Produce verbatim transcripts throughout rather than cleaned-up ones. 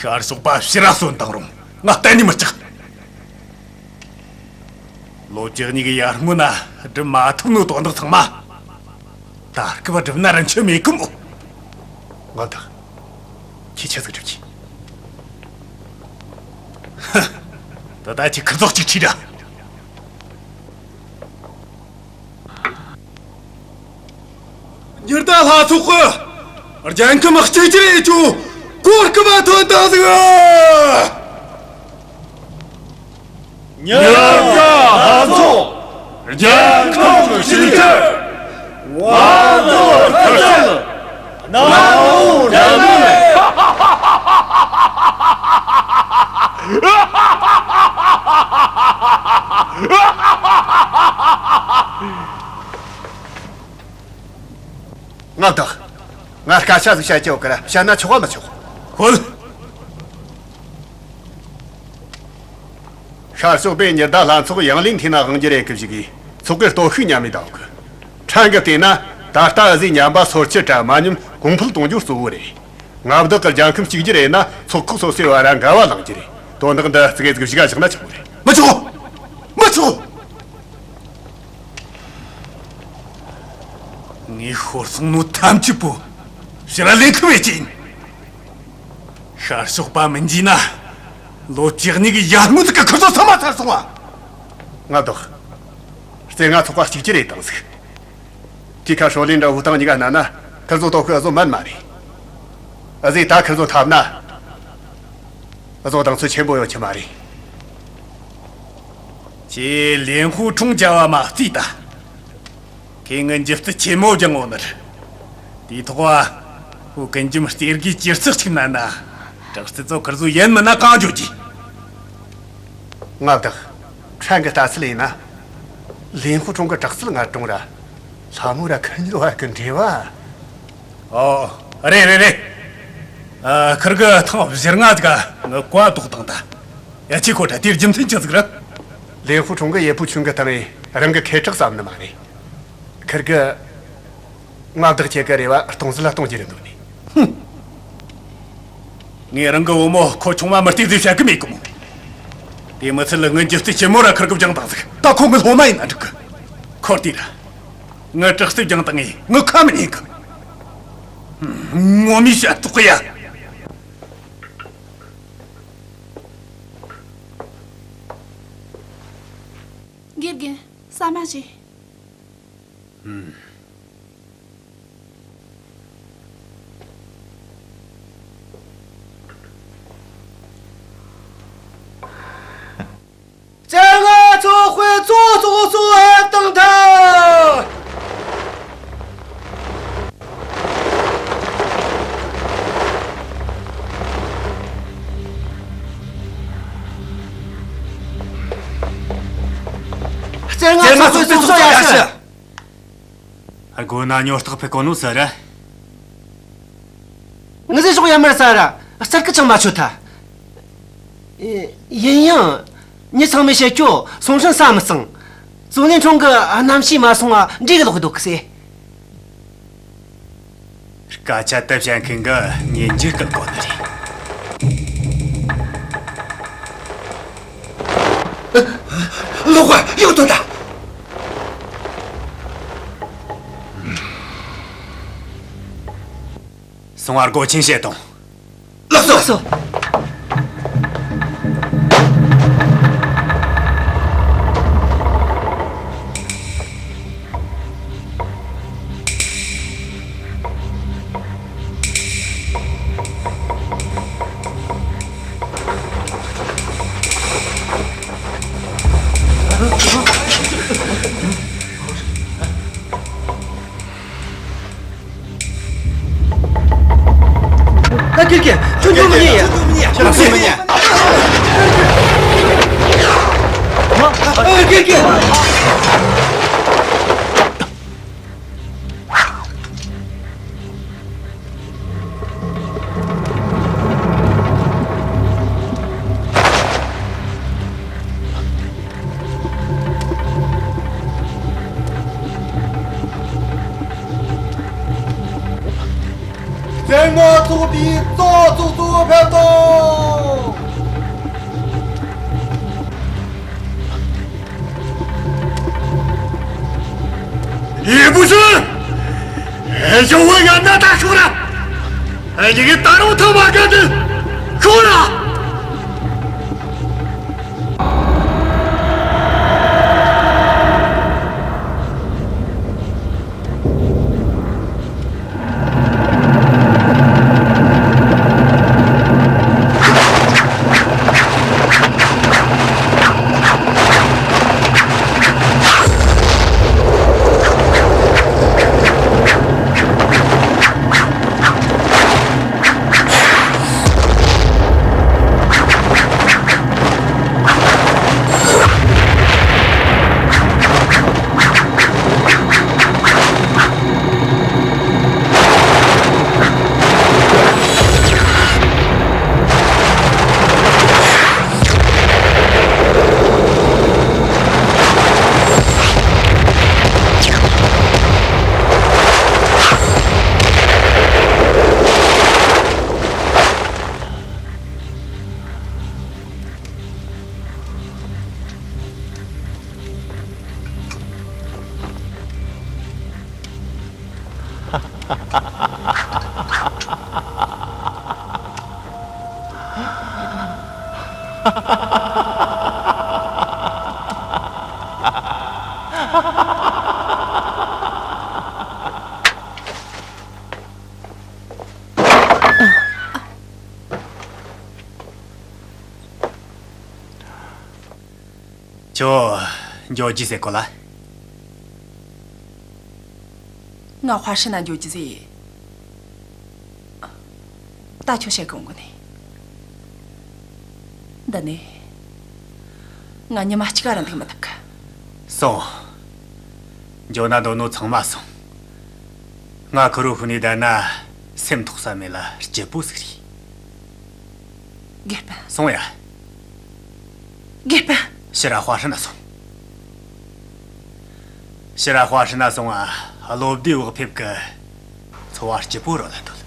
གར་ཞོགས་པ་ཕྱིར་ར་གསོན་བཏང་རུང་ང་གཏན་ནས་མི་སྐྲག། ལོ་བཅུ་གཉིས་ཀྱི་ཡར་སྔོན་ན་སྒྲུབ་མ་ཐུབ་ནོ་དོན་དག་ཚང་མ། ད་སྐབས་སྒྲུབ་ན་རིན་ཆེན་མེད་གི་མོ། མངའ་བདག། ཁྱེད་ཆི་ཟིག་སྒྲུབ་ཀྱི། ཧ། ད་ལྟ་ཁྱེད་ཁུར་ཚོགས་གཅིག་ཁྲིད་ར། ཉི་ཟླ་ལྷ་ཚོགས་ཀྱིས་རྒྱལ་ཁམས་གཅིག་གྱུར་ཡེད་རྒྱུའི་གོ་སྐབས་ཐོན་བཏང་ཟིག། ཉི་ཟླ་ལྷ་ཚོགས་རྒྱལ་ཁམས་གཅིག་གྱུར། དབང་དུ་ཁྲིད་ཟིག། གནམ་འོག་འདྲ་མིན། མངའ་བདག། ང་སྐད་ཆ་ཟིག་བཤད་རྒྱུ་ཡོད་གི་ར། བཤད་ན་ཆོག་ག་མི་ཆོག། ཤོད། ཤར་ཕྱོགས་པས་ཉི་ཟླ་ལྷ་ཚོགས་ཡང་ལེ་འཐེན་ན་དབང་སྒྱུར་ཡེད་གི་བཅུག་གི། ཚོགས་ཀྱི་སྟོབས་ཤུགས་ཉམས་མེད་བཏང་གི། ཕྲན་གྱིས་བལྟས་ན་ད་ལྟ་འུ་ཟོས་ཉམས་པ་སོར་ཆུད་ར་མ་ཉམས་གོང་འཕེལ་གཏོང་རྒྱུ་གཙོ་བོ་རེད། མངའ་བདག་གིས་རྒྱལ་ཁམས་གཅིག་གྱུར་ཡེད་ན་ཚོགས་ཁག་སོ་སོའི་བར་ར་འགལ་བ་ལངས་རྒྱུ་རེད། དོན་དག་འདི་ཙི་གེ་ཟིག་གཞུག་ག་བཞག་ན་ཆོག་གི་རེད། མི་ཆོག། མི་ཆོག། ངས་ཤོར་སོང་ནོ་ཐམས་ཅད་པོ་ཕྱིར་ར་ལེན་ཐུབ་ཡེད་རྒྱུ་ཡིན། ཤར་ཕྱོགས་པ་མིན་རྒྱུ་ན་ལོ་བཅུ་གཉིས་ཀྱི་ཡར་སྔོན་ཟིག་གི་ཁུར་ཚོ་ཚང་མ་ཚར་སོང་བ། མངའ་བདག། རྩེ་ལྔ་ཚོགས་པ་གཅིག་གྱུར་ཡེད་བཏང་ཟིག། ཐི་ཁ་ཧྲོ་ལིན་ར་ཝུའུ་ཏང་གཉིས་ཀ་བསྣན་ན་ཁུར་ཚོ་སྟོབས་ཤུགས་འུ་ཟོ་མེད་མ་རེད། འུ་ཟོས་ད་ཁུར་ཚོ་འཐབ་ན་འུ་ཟོ་གདེང་ཚོད་ཆེན་པོ་ཡོད་རྒྱུ་མ་རེད། ཁྱེད་ལེན་ཧུའུ་ཁྲུང་བྱ་བ་མ་རྩིས་ད། ཁོས་ངའི་འཇིབ་རྩལ་ཆེན་མོ་སྦྱངས་ཡོད་ནི་རེད། དེའི་ཐོག་བ་ཁོ་ཀུན་འཇོམས་རྩེ་དགུའི་སྐྱེད་ཚལ་ཅིག་མནན་ན། དྲག་རྩལ་ཚོ་ཁུར་ཚོ་ཡིན་མིན་ན་གང་བརྗོད་རྒྱུ། མངའ་བདག། ཕྲན་གྱིས་ལྟ་ཚུལ་ཡིན་ན། ལེན་ཧུའུ་ཁྲུང་གི་དྲག་རྩལ་ངར་གྲུང་ར། ལྷ་མོ་ར་ཁུ་ཉིད་བར་གྱི་འབྲེལ་བ། ཨོ། རེད་རེད་རེད། ཨ། ཁུར་གིས་ཐེངས་བཞི་ལྔ་ཟིག་ག་ངའི་བཀའ་ལྡོག་བཏང་ད། ཡ། ཁྱོས་གོ་དྲ། དེའི་རྒྱུ་མཚན་ཅི་ཟིག་རེད། ལེན་ཧུའུ་ཁྲུང་གིས་ཡེ་ཕུའུ་ཆུན་གི་སྟེང་ནས་རང་གི་ཁེ་གྲགས་བསམ་ནི་མ་རེད། ཁུར་གིས་མངའ་བདག་ཁྱེད་ཀྱི་རེ་བ་སྟོང་ཟད་ལ་གཏོང་རྒྱུ་རེད་འདོད་ནི། ཧུམ། ངས་རང་གི་བུ་མོ་ཁོ་ཆུང་མ་མི་སྟེར་ཟེར་བཤད་གི་མེད་གི་མོ། དེ་མི་ཚད་ལ་ངའི་འཇིབ་རྩལ་ཆེན་མོ་ར་ཁུར་གིས་སྦྱངས་བཏང་ཟིག། ད་ཁོ་ངའི་སློབ་མ་ཡིན་ན་འགྲིག་གི། ཁོ་ལྟོས་ར། ངའི་དྲག་རྩལ་སྦྱངས་བཏང་ངས་ངའི་ཁ་མི་ཉན་གི། ངོ་མའི་ཞ་ཏོག་གི་ཡ། དགེ་རྒན། ཟ་མ་བཞེས། རྩེ་ལྔ་ཚོགས་པའི་གཙོ་ཚོགས་གཙོ་ཕེབས་བཏང་ཐལ། རྩེ་ལྔ་ཚོགས་པའི་ཚོགས་གཙོ་ཡ་ཤི། སྒོ་ན་ཉོ་སྟག་ཕེ་གོ་ནོ་ཟེར་ར། ངི་ཟེ་ཞོག་ཡ་མར་ཟ་ར་རྩར་ཀི་ཅང་མ་ཆོད་ཐལ། ཡིན་ཡང་། མྱི་ཚང་མས་བཤད་རྒྱུ་སུང་ཧྲན་ས་མི་གཙང་། ཙུང་ལིན་ཁྲུང་གི་རྣམ་ཤེས་མ་སོང་བ་འདྲེ་གི་ལོག་འདུག་གི་ཟེ། སྐད་ཆ་དེ་བཤད་མཁན་གི་ཉིན་རྒྱུན་གི་གོ་ནི་རེད། ལོག་པ་ཡོད་དོ་ད། སོང་བར་སྒོ་ཆེན་བྱེད་དང་། ལགས་སོ། ལགས་སོ། ད་ཁིར་ཀི། ཁྱོད་འགྲོ་མི་ཉན་ཡ། ཁྱོད་འགྲོ་མི་ཉན་ཡ། ཁིར་ཀི། རྩེད་མོ་ ཚོགས་པའི་གཙོ་ཚོགས་གཙོ་ཕེབས་དང་། ཡེ་བུ་ཤི། ཨེ་ཞོ་བོ་ཡ་ན་ད་ཤོག་ར། ཨེ་ཡི་གེ་ད་རུང་ཐོ་མ་ག་དུ་ཤོག་ར། ཁྱོད་འགྱོ་རྒྱུ་ཟེར་གོ་ལ། ང་དཔའ་ཧྲི་ན་འགྱོ་རྒྱུ་ཟེར། ད་ཁྱོད་བཤད་གི་འོང་གི་ནི། འདི་ནས་ང་ཉི་མ་གཅིག་ར་འདུག་མི་ཐུབ་གི། སོང་། འགྱོ་ན་འདོད་ནོ་ཚང་མ་སོང་། ང་ཁུ་རུ་ཧུ་ནས་བསྡད་ན་སེམས་ཐོག་ས་མེད་ལ་སྐྱིད་པོ་ཟིག་རེད། དགེ་སྤུན། སོང་ཡ། དགེ་སྤུན། ཕྱིར་ར་དཔའ་ཧྲི་ན་སོང་། ཕྱིར་ར་དཔའ་ཧྲི་ན་སོང་ང་བློ་བདེ་བག་ཕེབས་ཀྱི་འཚོ་བ་སྐྱིད་པོ་རོལ་ལ་འདོད།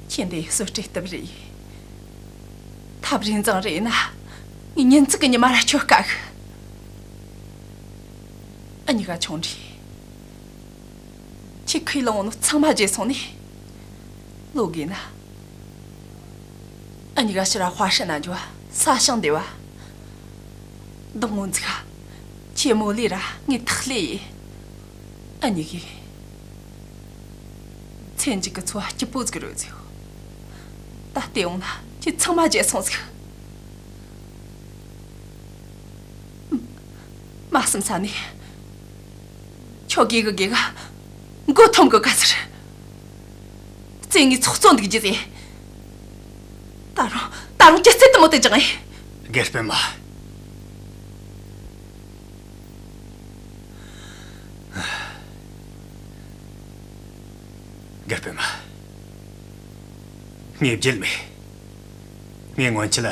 ཁྱེད་འདི་གསོད་སྤྲད་སྟབས་རེད། ཐབས་རེ་འཛིང་རེ་ཡིན་ན་ངས་ཉིན་གཅིག་གི་ཉི་མ་ར་ཆོད་དཀའ་གི། འུ་གཉིས་ཀ་ཆུང་འདྲིས། ཁྱེད་ཁས་བླངས་ནོ་ཚང་མ་བརྗེད་སོང་ནི། ལོ་དགོས་ན། འུ་གཉིས་ཀ་ཕྱིར་ར་དཔའ་ཧྲི་ན་འགྱོ་བ། ས་ཞིང་འདེབས་བ། སྡོང་བོ་འཛུགས་བ། ཁྱེད་མོ་ལས་ར་ངས་ཐག་ལེ་ཡེ། འུ་གཉིས་ཀས་ཚེ་མཇུག་གི་འཚོ་བ་སྐྱིད་པོ་ཟིག་རོལ་ཟེར། ད་བལྟས་འོང་ན་ཁྱེད་ཚང་མ་བརྗེད་སོང་ཟིག། མ་བསམ་ས་ནས། ཁྱོད་དགེ་གི་དགེ་ག་མགོ་འཐོམ་གི་ག་ཟེར། བཙན་ངའི་ཚོགས་གཙོ་འདུག་རྒྱུ་ཟེར། ད་རུང་ད་རུང་ཅི་ཚད་དུ་མོ་དེ་ཅང་ཡིན། དགེ་སྤུན་མ། དགེ་སྤུན་མ། ངས་བརྗེད་མེད། ངས་སྔོན་ཆད་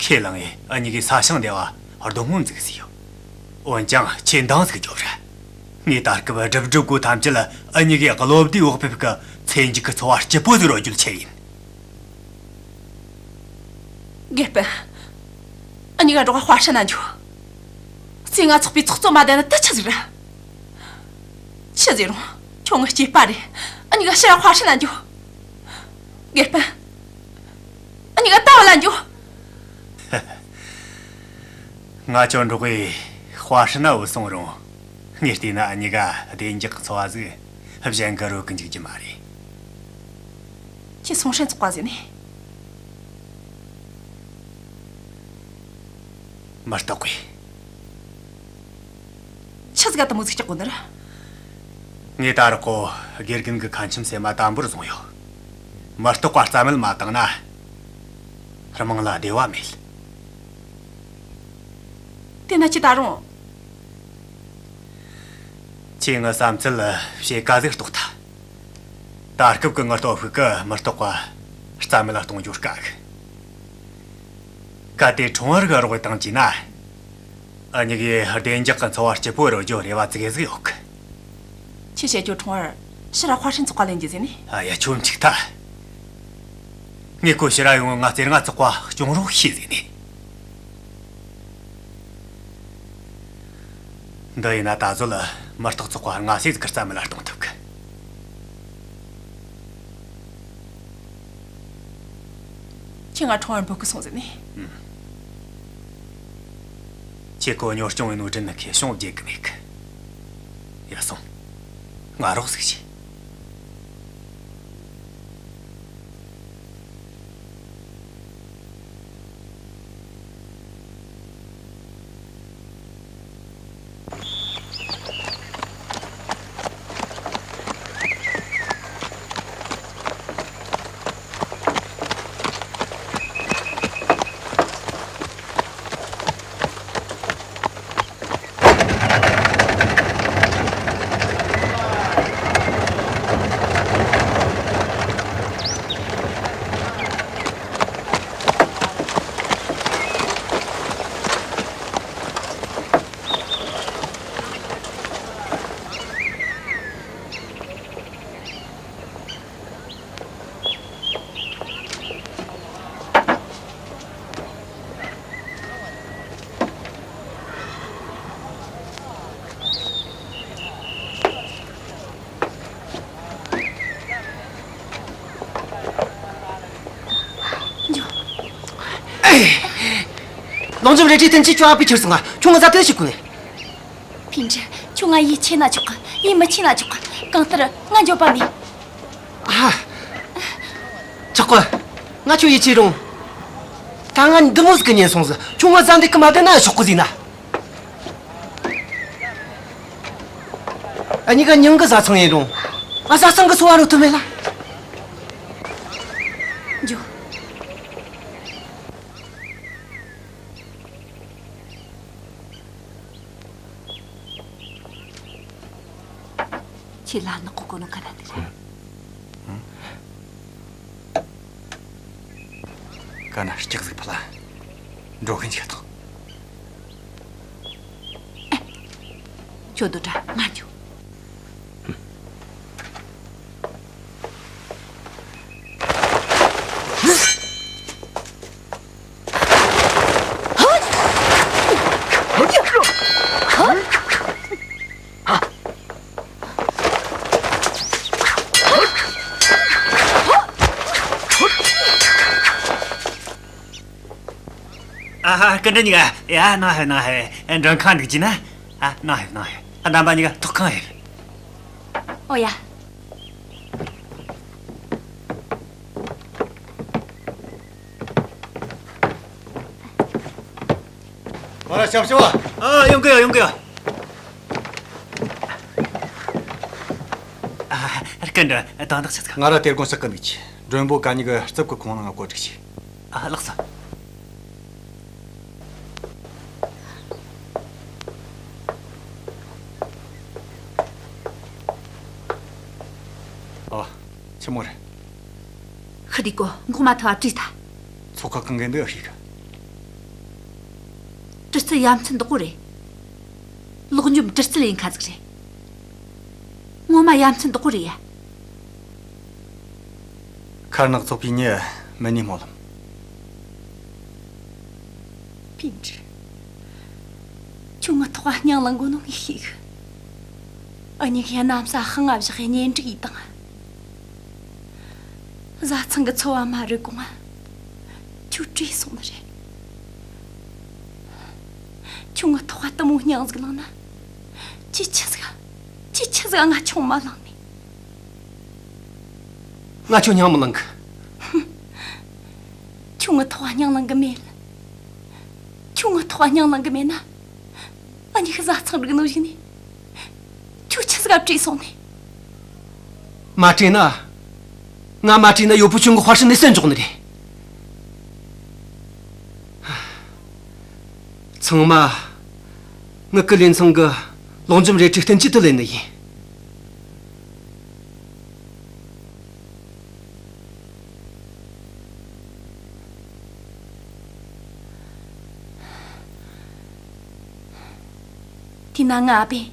ཁས་བླངས་ངས་འུ་གཉིས་ཀས་ས་ཞིང་འདེབས་བ་སྡོང་བོ་འཛུགས་ཟེར་ཡོད། འོན་ཀྱང་ཁྱེད་འདང་ཟིག་རྒྱོབ་ར། ངས་ད་སྐབས་སྒྲུབ་སྒྲུབ་དགོས་ཐམས་ཅད་འུ་གཉིས་ཀས་བློ་བདེ་བག་ཕེབས་ཀྱི་ཚེ་མཇུག་གི་འཚོ་བ་སྐྱིད་པོ་ཟིག་རོལ་རྒྱུའི་ཆེད་ཡིན། དགེ་སྤུན། འུ་གཉིས་ཀ་འགྲོགས་དཔའ་ཧྲི་ན་འགྱོ། རྩེ་ལྔ་ཚོགས་པའི་ཚོགས་གཙོ་མ་བསྡད་ན་དེ་ཆི་ཟིག་རེད། ཆི་ཟེར་རུང་ཁྱོད་ངའི་སྐྱེས་པ་རེད། འུ་གཉིས་ཀ་ཕྱིར་ར་དཔའ་ཧྲི་ན་འགྱོ། དགེ་སྤུན། འུ་གཉིས་ཀ་ད་བ་ལ་འགྱོ། ང་ཁྱོད་འགྲོགས་གི་དཔའ་ཧྲི་ན་བུད་སོང་རུང་། ངས་བལྟས་ན་འུ་གཉིས་ཀ་བདེ་འཇགས་འཚོ་བ་ཟིག་གཞན་གིས་རོལ་གི་འཇུག་རྒྱུ་མ་རེད། ཁྱེད་སུང་ཧྲན་ཚོགས་པ་ཟེར་ནས། མི་རྟག་པས། ཆི་ཟིག་ག་དེ་མོ་ཟིག་སྐྲག་གོ་ནི་རེད། ངས་ད་རག་གོ་དགེ་རྒན་གི་ཁ་ཆེམས་སེམས་མ་དམ་པོར་བཟུང་ཡོད། མི་རྟག་པ་རྩ་མེད་མ་བཏང་ན། རྨང་ལ་བདེ་བ་མེད། དེ་ན་ཁྱེད་ད་རུང་། ཁྱེད་ངའི་བསམ་ཚུལ་ཕྱེད་ཀ་ཟིག་རྟོགས་ཐལ། ད་སྐབས་ཀྱི་ངའི་སྟོབས་ཤུགས་ཀྱིས་མི་རྟག་པ་རྩ་མེད་ལ་གཏོང་རྒྱུ་དཀའ་གི། གལ་ཏེ་ཁྲོམ་བར་གི་རོགས་བཏང་བྱས་ན། ཨ་ཉི་གིས་བདེ་འཇགས་ཀྱི་འཚོ་བ་སྐྱིད་པོ་རོལ་རྒྱུ་རེ་བ་ཙིག་གེ་ཟིག་ཡོད་གི། ཁྱོས་བཤད་རྒྱུ། ཁྲུང་ཨར་ཕྱིར་ར་ཧྭ་ཧྲན་ཚོགས་པ་ལེན་རྒྱུ་ཟེར་ནི། ཨ་ཡ། ཁྱོད་འཇིགས་ཐལ། ངས་ཁོ་ཕྱིར་ར་ཡོང་ང་རྩེ་ལྔ་ཚོགས་པ་སྐྱོང་རོགས་བྱོས་ཟེར་ནི། འདི་ཡིན་ན་ད་གཟོད་མུ་སྟེགས་ཚོགས་པ་སྔ་སེ་ཟིག་གི་རྩ་མེད་ལ་གཏོང་ཐུབ་གི། ཁྱོས་ང་ཁྲུང་ཨར་འབོད་གི་སོང་ཟེར་ནི། ཨུམ། ཁྱོས་ཁོ་གཉོར་སྐྱོང་ཡེད་ནོའི་དྲིན་ནི་ཁོས་སྐྱོང་བརྗེད་གི་མེད་གི། ཡ་སོང་། ང་རོགས་ཟིག་བྱོས། ལོངས་འཇམ་རལ་གྲིའི་བསྟན་བཅོས་ཁྱོས་ཨ་ཕས་ཁྱེར་སོང་ང་། ཁྱོད་ང་ཟ་དེ་ཞིག་གོ་ནས། ཕིན་ཀྲི། ཁྱོད་ང་ཡིད་ཆེས་ན་ཆོག་གི། ཡིད་མི་ཆེས་ན་ཆོག་གི། གང་ལྟར་ང་འགྱོད་པ་མེད། ཨ། ཆོག་གི། ང་ཁྱོད་ཡིད་ཆེས་རུང་། ད་ང་འདི་མོ་ཟིག་གི་ཉན་སོང་ཟིག། ཁྱོད་ང་ཟ་འདི་གི་མ་བསྡད་ན་ཆོག་གི་ཟེར་ན། ཨ་ཉི་ག་མྱིང་གི་བཟའ་ཚང་ཡིན་རུང་། ང་བཟའ་ཚང་གི་འཚོ་བ་རོལ་ཐུབ་མེད་ལ། འགྱོ། ཁྱེད་ལ་ནག་པོ་གོ་ནོ་ག་ན་འདི་ར། ག་ན་སྐྱག་ཟིག་ཕུད་ལ། འགྲོ་གིན་ཆ་ཐོག། ཁྱོད་སྡོད་དྲ་ང་འགྱོ། ཨ་ཧ། སྐུ་མགྲོན་གཉིས་ཀ། ཡ། ནང་ཧེ། ནང་ཧེ། མགྲོན་ཁང་འདུག་རྒྱུ་ན། ཨ། ནང་ཧེ། ནང་ཧེ། ཨ། རྣམ་པ་གཉིས་ཀ་ཐོག་ཁང་ཧེ། ཨོ་ཡ། ང་ར་ཞབས་ཞུ་བ། ཨ། ཡོང་གི་ཡོད། ཡོང་གི་ཡོད། ཨ། སྐུ་མགྲོན་དོན་དག་ཆི་ཟིག། ང་ར་དེ་དགོང་ཞིག་གི་འདུག་ཆི། མགྲོན་པོ་གན་གཉིས་ཀྱི་རྩིབ་ཀྱི་ཁོང་ནང་ང་བཀོད་སྒྲིག་བྱོས། ཨ། ལགས་སོ། ཨོ། ཆི་མོ་རེད། ཤི་དེ་ཀོ་འགོག་མ་ཐུབ་པ་བྲོས་ཐལ། ཚོགས་ཁག་གང་གི་འདི་ཨེ་ཤེས་གི། གྲི་རྩལ་ཡ་མཚན་དག་པོ་རེད། ལོག་འཇོམས་གྲི་རྩལ་ཡིན་ཁ་ཟིག་རེད། ངོ་མ་ཡ་མཚན་དག་པོ་རེད་ཡ། མཁར་ནག་ཚོགས་པའི་མྱི་མིན་ནི་སྨོན་ལམ། ཕིན་ཀྲི། ཁྱོད་ངའི་ཐོག་ག་སྙིང་ལངས་གོ་ནོ་ངས་ཤེས་གི། འུ་གཉིས་ཀས་གནམ་ས་དཔང་ང་བཞག་གི་གཉེན་སྒྲིག་ཡས་དང་། བཟའ་ཚང་གི་འཚོ་བ་མ་རོལ་གོང་ང་ཁྱོད་བྲོས་སོང་ནི་རེད། ཁྱོད་ངའི་ཐོག་ག་དེ་མོ་སྙིང་ཟིག་ལངས་ན། ཁྱོས་ཆི་ཟིག། ཁྱོས་ཆི་ཟིག་ང་ཆུང་མ་ལངས་ནས། ང་ཁྱོད་སྙིང་མི་ལངས་གི། ཁྱོད་ངའི་ཐོག་ག་སྙིང་ལངས་གི་མེད། ཁྱོད་ངའི་ཐོག་ག་སྙིང་ལངས་གི་མེད་ན། འུ་གཉིས་ཀྱི་བཟའ་ཚང་རིག་ནོ་ཞིག་ནས། ཁྱོད་ཆི་ཟིག་ག་བྲོས་སོང་ནས། མ་བྲོས་ན། ང་མ་བྲོས་ན་ཡོ་པུ་ཆུན་གི་ཧྭ་ཧྲན་ནས་སུ་འཇོག་ནི་རེད། ཚང་མ། ངེད་ཀྱི་ལིན་ཚང་གི་ལོག་འཇོམས་རལ་གྲིའི་བསྟན་བཅོས་དེ་ལེན་ནི་ཡིན། ང་ཨ་ཕས་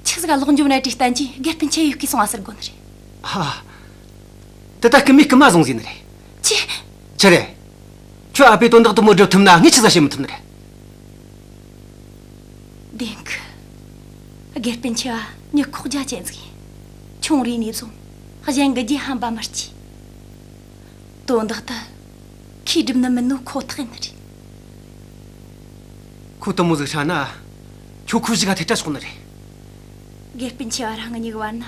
ཆི་ཟིག་ག་ལོག་འཇོམས་ར་དྲིས་བསྟན་གྱིས་དགེ་སྤུན་ཆེ་ཡོད་ཀི་སོང་ཨ་ཟེར་གོ་ནི་རེད། ཧ། དེ་ད་རྐུན་མས་རྐུན་མ་བཟུང་ཟེར་ནི་རེད། ཆི། ཆི་རེད། ཁྱོད་ཨ་ཕས་དོན་དག་དེ་མོ་སྒྲུབ་ཐུབ་ན་ངས་ཆི་ཟིག་བྱེད་མི་ཐུབ་ནི་རེད། བདེན་གི། དགེ་སྤུན་ཆེ་བ་མྱི་ཁོག་རྒྱ་ཅན་ཟིག་ཡིན། ཆུང་རིས་ནས་བཟུང་གཞན་གི་རྗེས་ཧམ་པ་མི་སྐྱེ། དོན་དག་དེ་ཁོས་སྒྲུབ་ནི་མིན་ནོ་ཁོ་ཐག་ཡིན་ནི་རེད། ཁོ་དེ་མོ་ཟིག་ཧྲ་ན། ཁྱོད་ཁོའི་གཞུག་ག་ཐེ་ཏྲ་ཆོག་ནི་རེད། དགེ་སྤུན་ཆེ་བ་རང་གི་གཉིས་ཀྱི་བར་ན་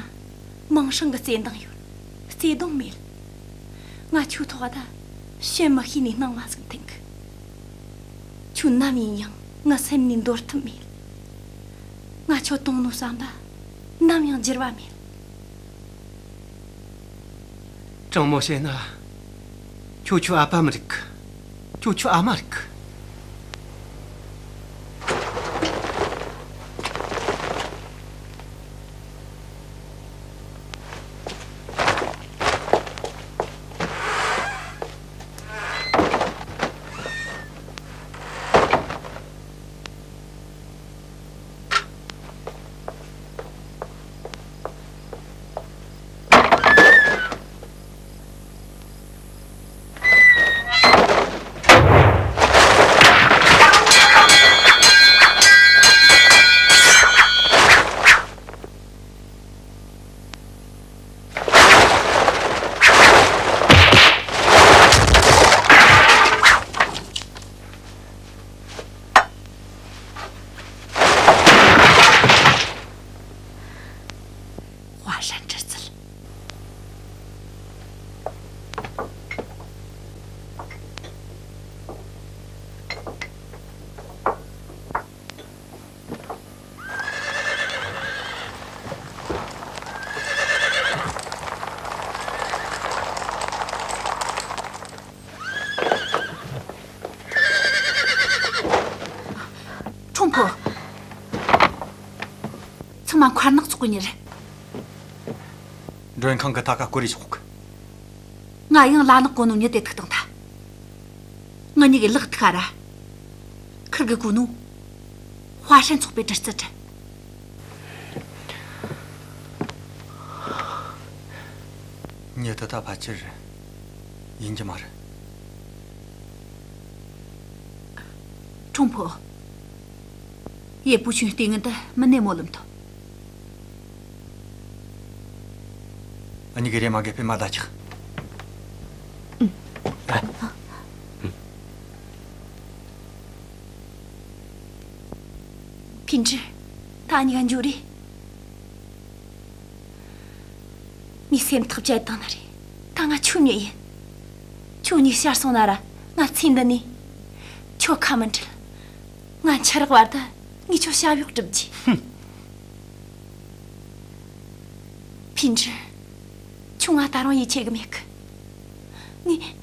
མིང་སྲིང་གི་བརྩེ་འདང་ཡོད། བརྩེ་དུང་མེད། ང་ཁྱོའི་ཐོག་ད་བཤད་མི་ཤེས་ནི་སྣང་བ་ཟིག་འཐེན་གི། ཁྱོད་ནམ་ཡིན་ཡང་ངའི་སེམས་ནས་འདོར་ཐུབ་མེད། ང་ཁྱོད་དོང་ནོ་བསམ་པ་ནམ་ཡང་འགྱུར་བ་མེད། དྲང་མོ་བཤད་ན། ཁྱོད་ཁྱོའི་ཨ་ཕ་མི་རིག་གི། ཁྱོད་ཁྱོའི་ཨ་མ་རིག་གི། ཧྭ་ཧྲན་གྲི་རྩལ། ཁྲུང་ཕུ། ཚང་མ་མཁར་ནག་ཚོགས་གི་མྱི་རེད། མགྲོན་ཁང་གི་ཐད་ཀ་བསྐོར་རེ་ཆོག་གི། ང་ཡང་ལ་ནག་གོ་ནོ་མྱི་དེ་ཐུག་བཏང་ཐལ། ང་གཉིས་ཀྱི་ལག་ཐུག་ག་ར། ཁིར་གི་གོ་ནོ། ཧྭ་ཧྲན་ཚོགས་པའི་གྲི་རྩལ་རེད། མྱི་དེ་ད་ཕལ་ཆེར་ཡིན་རྒྱུ་མ་རེད། ཁྲུང་ཕུ། ཡེ་པུ་ཆུན་ལྟས་ངན་དེ་མིན་ནས་སྨོན་ལམ་ཐོབ། འུ་གཉིས་ཀྱིས་རེམ་མ་དགེ་སྤུན་མ་བདའ་ཆོག། ཕིན་ཀྲི། ད་འུ་གཉིས་ཀ་འགྱོ་རེ། ངས་སེམས་ཐག་བཅད་བཏང་ནི་རེད། ད་ང་ཁྱོའི་མྱི་ཡིན། ཁྱོད་གཉིས་ཤར་སོང་ན་ར་ང་ཚེ་འདི་ནས་ཁྱོད་ཁ་མི་འབྲལ། ང་འཆི་རག་བར་དུ་ངས་ཁྱོད་ཞབས་གཡོག་སྒྲུབ་རྒྱུ། ཧུམ། ཕིན་ཀྲི། ཁྱོད་ང་ད་རུང་ཡིད་ཆེས་གི་མེད་གི། ངས།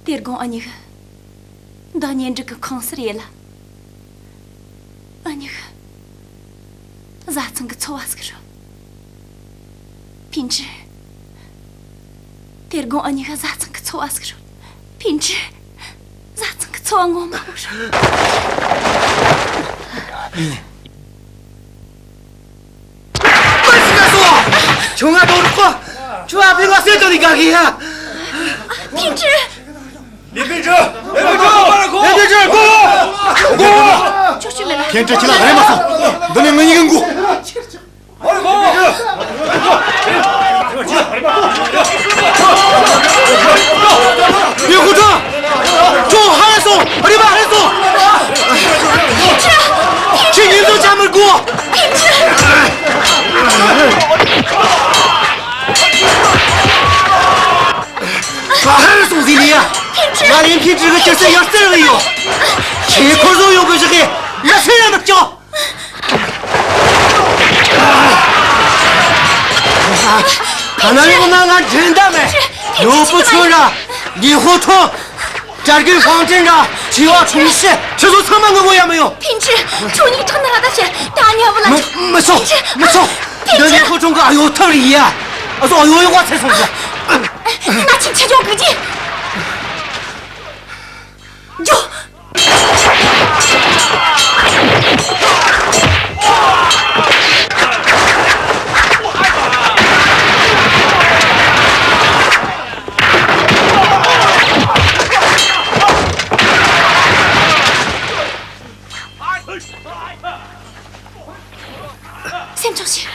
དེ་དགོང་འུ་གཉིས་གི་འདི་གཉེན་སྒྲིག་གི་ཁང་གསར་ཡེད་ལ། འུ་གཉིས་གི་བཟའ་ཚང་གི་འཚོ་བ་ཟིག་རོལ། ཕིན་ཀྲི། དེ་དགོང་འུ་གཉིས་གི་བཟའ་ཚང་གི་འཚོ་བ་ཟིག་རོལ། ཕིན་ཀྲི། བཟའ་ཚང་གི་འཚོ་བ་ངོ་མ་བོ་རོལ། ཁྱོད་ང་དོ་རུ་ཁོ། ཁྱོད་ཨ་ཕས་ང་བསད་དོ་ནི་དགའ་གི་ཡ། ཕིན་ཀྲི། ལི་ཕིན་ཀྲི། ལི་ཕིན་ཀྲི། ལི་ཕིན་ཀྲི། ཁྱོད་ཆི་མེད་ལ། ཕིན་ཀྲི་ཁྱི་ལ་རེམ་མ་སོང་། འདི་ནས་ང་གཉིས་ཀྱིས་འགོ། ཡེ་ཧུ་ཁྲང་། ཁྱོད་ཧ་སོང་། རེམ་མ་ཧ་སོང་། ཁྱོད་ཉིན་དུ་ཅང་མི་དགོས། ཁྱོད་ཧ་སོང་ཟིན་ནི་ཡ། ང་ལིན་ཕིན་ཀྲི་གི་སྐྱུར་ཚལ་ཡར་རྩེ་རུ་ཡོད། ཁྱེད་ཁོ་ཚོ་ཡོང་གི་བཞག་གི་ང་སེམས་ཡང་མི་སྐྱོ། ཁ་ན་ཡོང་ན་ང་འགྲན་ཟླ་མེད། ཡོ་པུ་ཆུན་ར། ལི་ཧོ་ཁྲོ། དྲ་རྒྱའི་ཧྥང་ཀྲིན་ར། ཆི་བ་ཁྲུང་ཤི། ཁྱེད་ཚོ་ཚང་མ་ངུ་གོ་ཡ་མི་ཡོང་། ཕིན་ཀྲི། ཁྱོད་གཉིས་ཁྲག་ནི་ར་ད་ཤི། ད་ཉལ་བུ་ལ། མི་མི་ཚོ། མི་ཚོ། འདི་ལི་ཧོ་ཁྲུང་གི་ཨ་ཡོ་ཐབ་རེད་ཡ། ཨ་ཚོ་ཨ་ཡོ་ཡོང་བ་ཚེ་སོང་ཟེར། ང་ཆིན་ཆི་ཇོ་གི་ཇི། ཇོ། སེམས་ཆུང་བྱོས།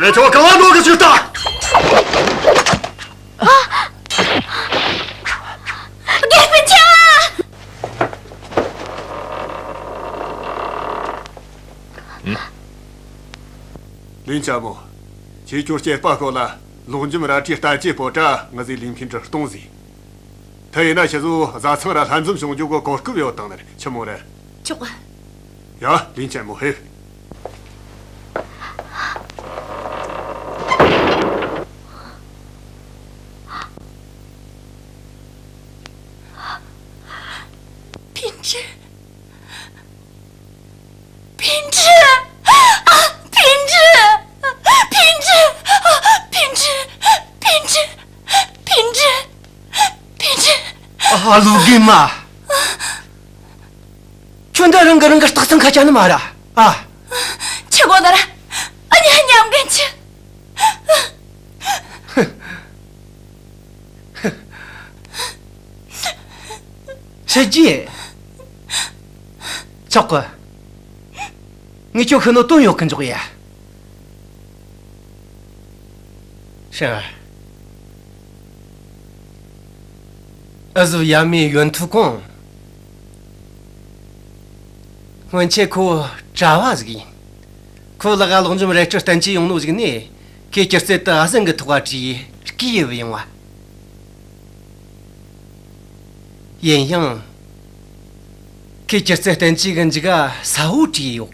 ངས་ཁྱོད་གང་ལ་འགྲོ་གི་ཞིག་ལྟ། དགེ་སྤུན་ཆེ། ལིན་ཅན་མོ། ཁྱེད་ཁྱོད་སྐྱེས་པ་ཁོ་ལ་ལོག་འཇོམས་རལ་གྲིའི་བསྟན་བཅོས་པོ་ཏྲ་ང་ཟིག་ལིན་ཕིན་ཀྲི་གཏོང་ཟིག། དེ་ཡིན་ན་ཁྱེད་ཚོ་བཟའ་ཚང་ར་ལྷན་འཛོམས་བྱུང་རྒྱུ་གི་གོ་སྐབས་ཡོད་དང་ནི་ཆི་མོ་རེད། ཆོག་གི། ཡ། ལིན་ཅན་མོ་ཕེབས། ཕིན་ཀྲི། ཕིན་ཀྲི། ཨ། ཕིན་ཀྲི། ཕིན་ཀྲི། ཨ། ཕིན་ཀྲི། ཕིན་ཀྲི། ཕིན་ཀྲི། ཕིན་ཀྲི། ཨ། ལོ་རྒན་མ། ཁྱོད་འདི་རང་གི་རང་གི་སྟག་ཚང་ཁ་ཆ་ནི་མ་ར། ཨ། ཆི་གོ་ནི་ར། ཨ་ཉ་ཉམས་གན་ཆི། ཤི་རྒྱུ། ཆོག་གི། ངས་ཁྱོད་ཤི་ནོ་དོན་ཡོད་གི་འཇོག་ཡ། ཤི། ཨ་ཟོ་ཡ་མའི་ཡོན་ཐུ་ཀོང་། སྔོན་ཆད་ཁོ་གྲྭ་བ་ཟིག་ཡིན། ཁོ་ལག་ག་ལོག་འཇོམས་རལ་གྲི་བསྟན་བཅོས་ཡོང་ནོ་ཟིག་ནས་ཁོས་སྒྱུ་རྩལ་དེ་ཨ་ཟན་གི་ཐོག་ག་བྲིས་སྐུ་ཡི་བུ་ཡོང་བ། ཡིན་ཡང་། ཁོས་སྒྱུ་རྩལ་བསྟན་བཅོས་གི་མཇུག་ག་ས་བོ་བྲིས་ཡོད་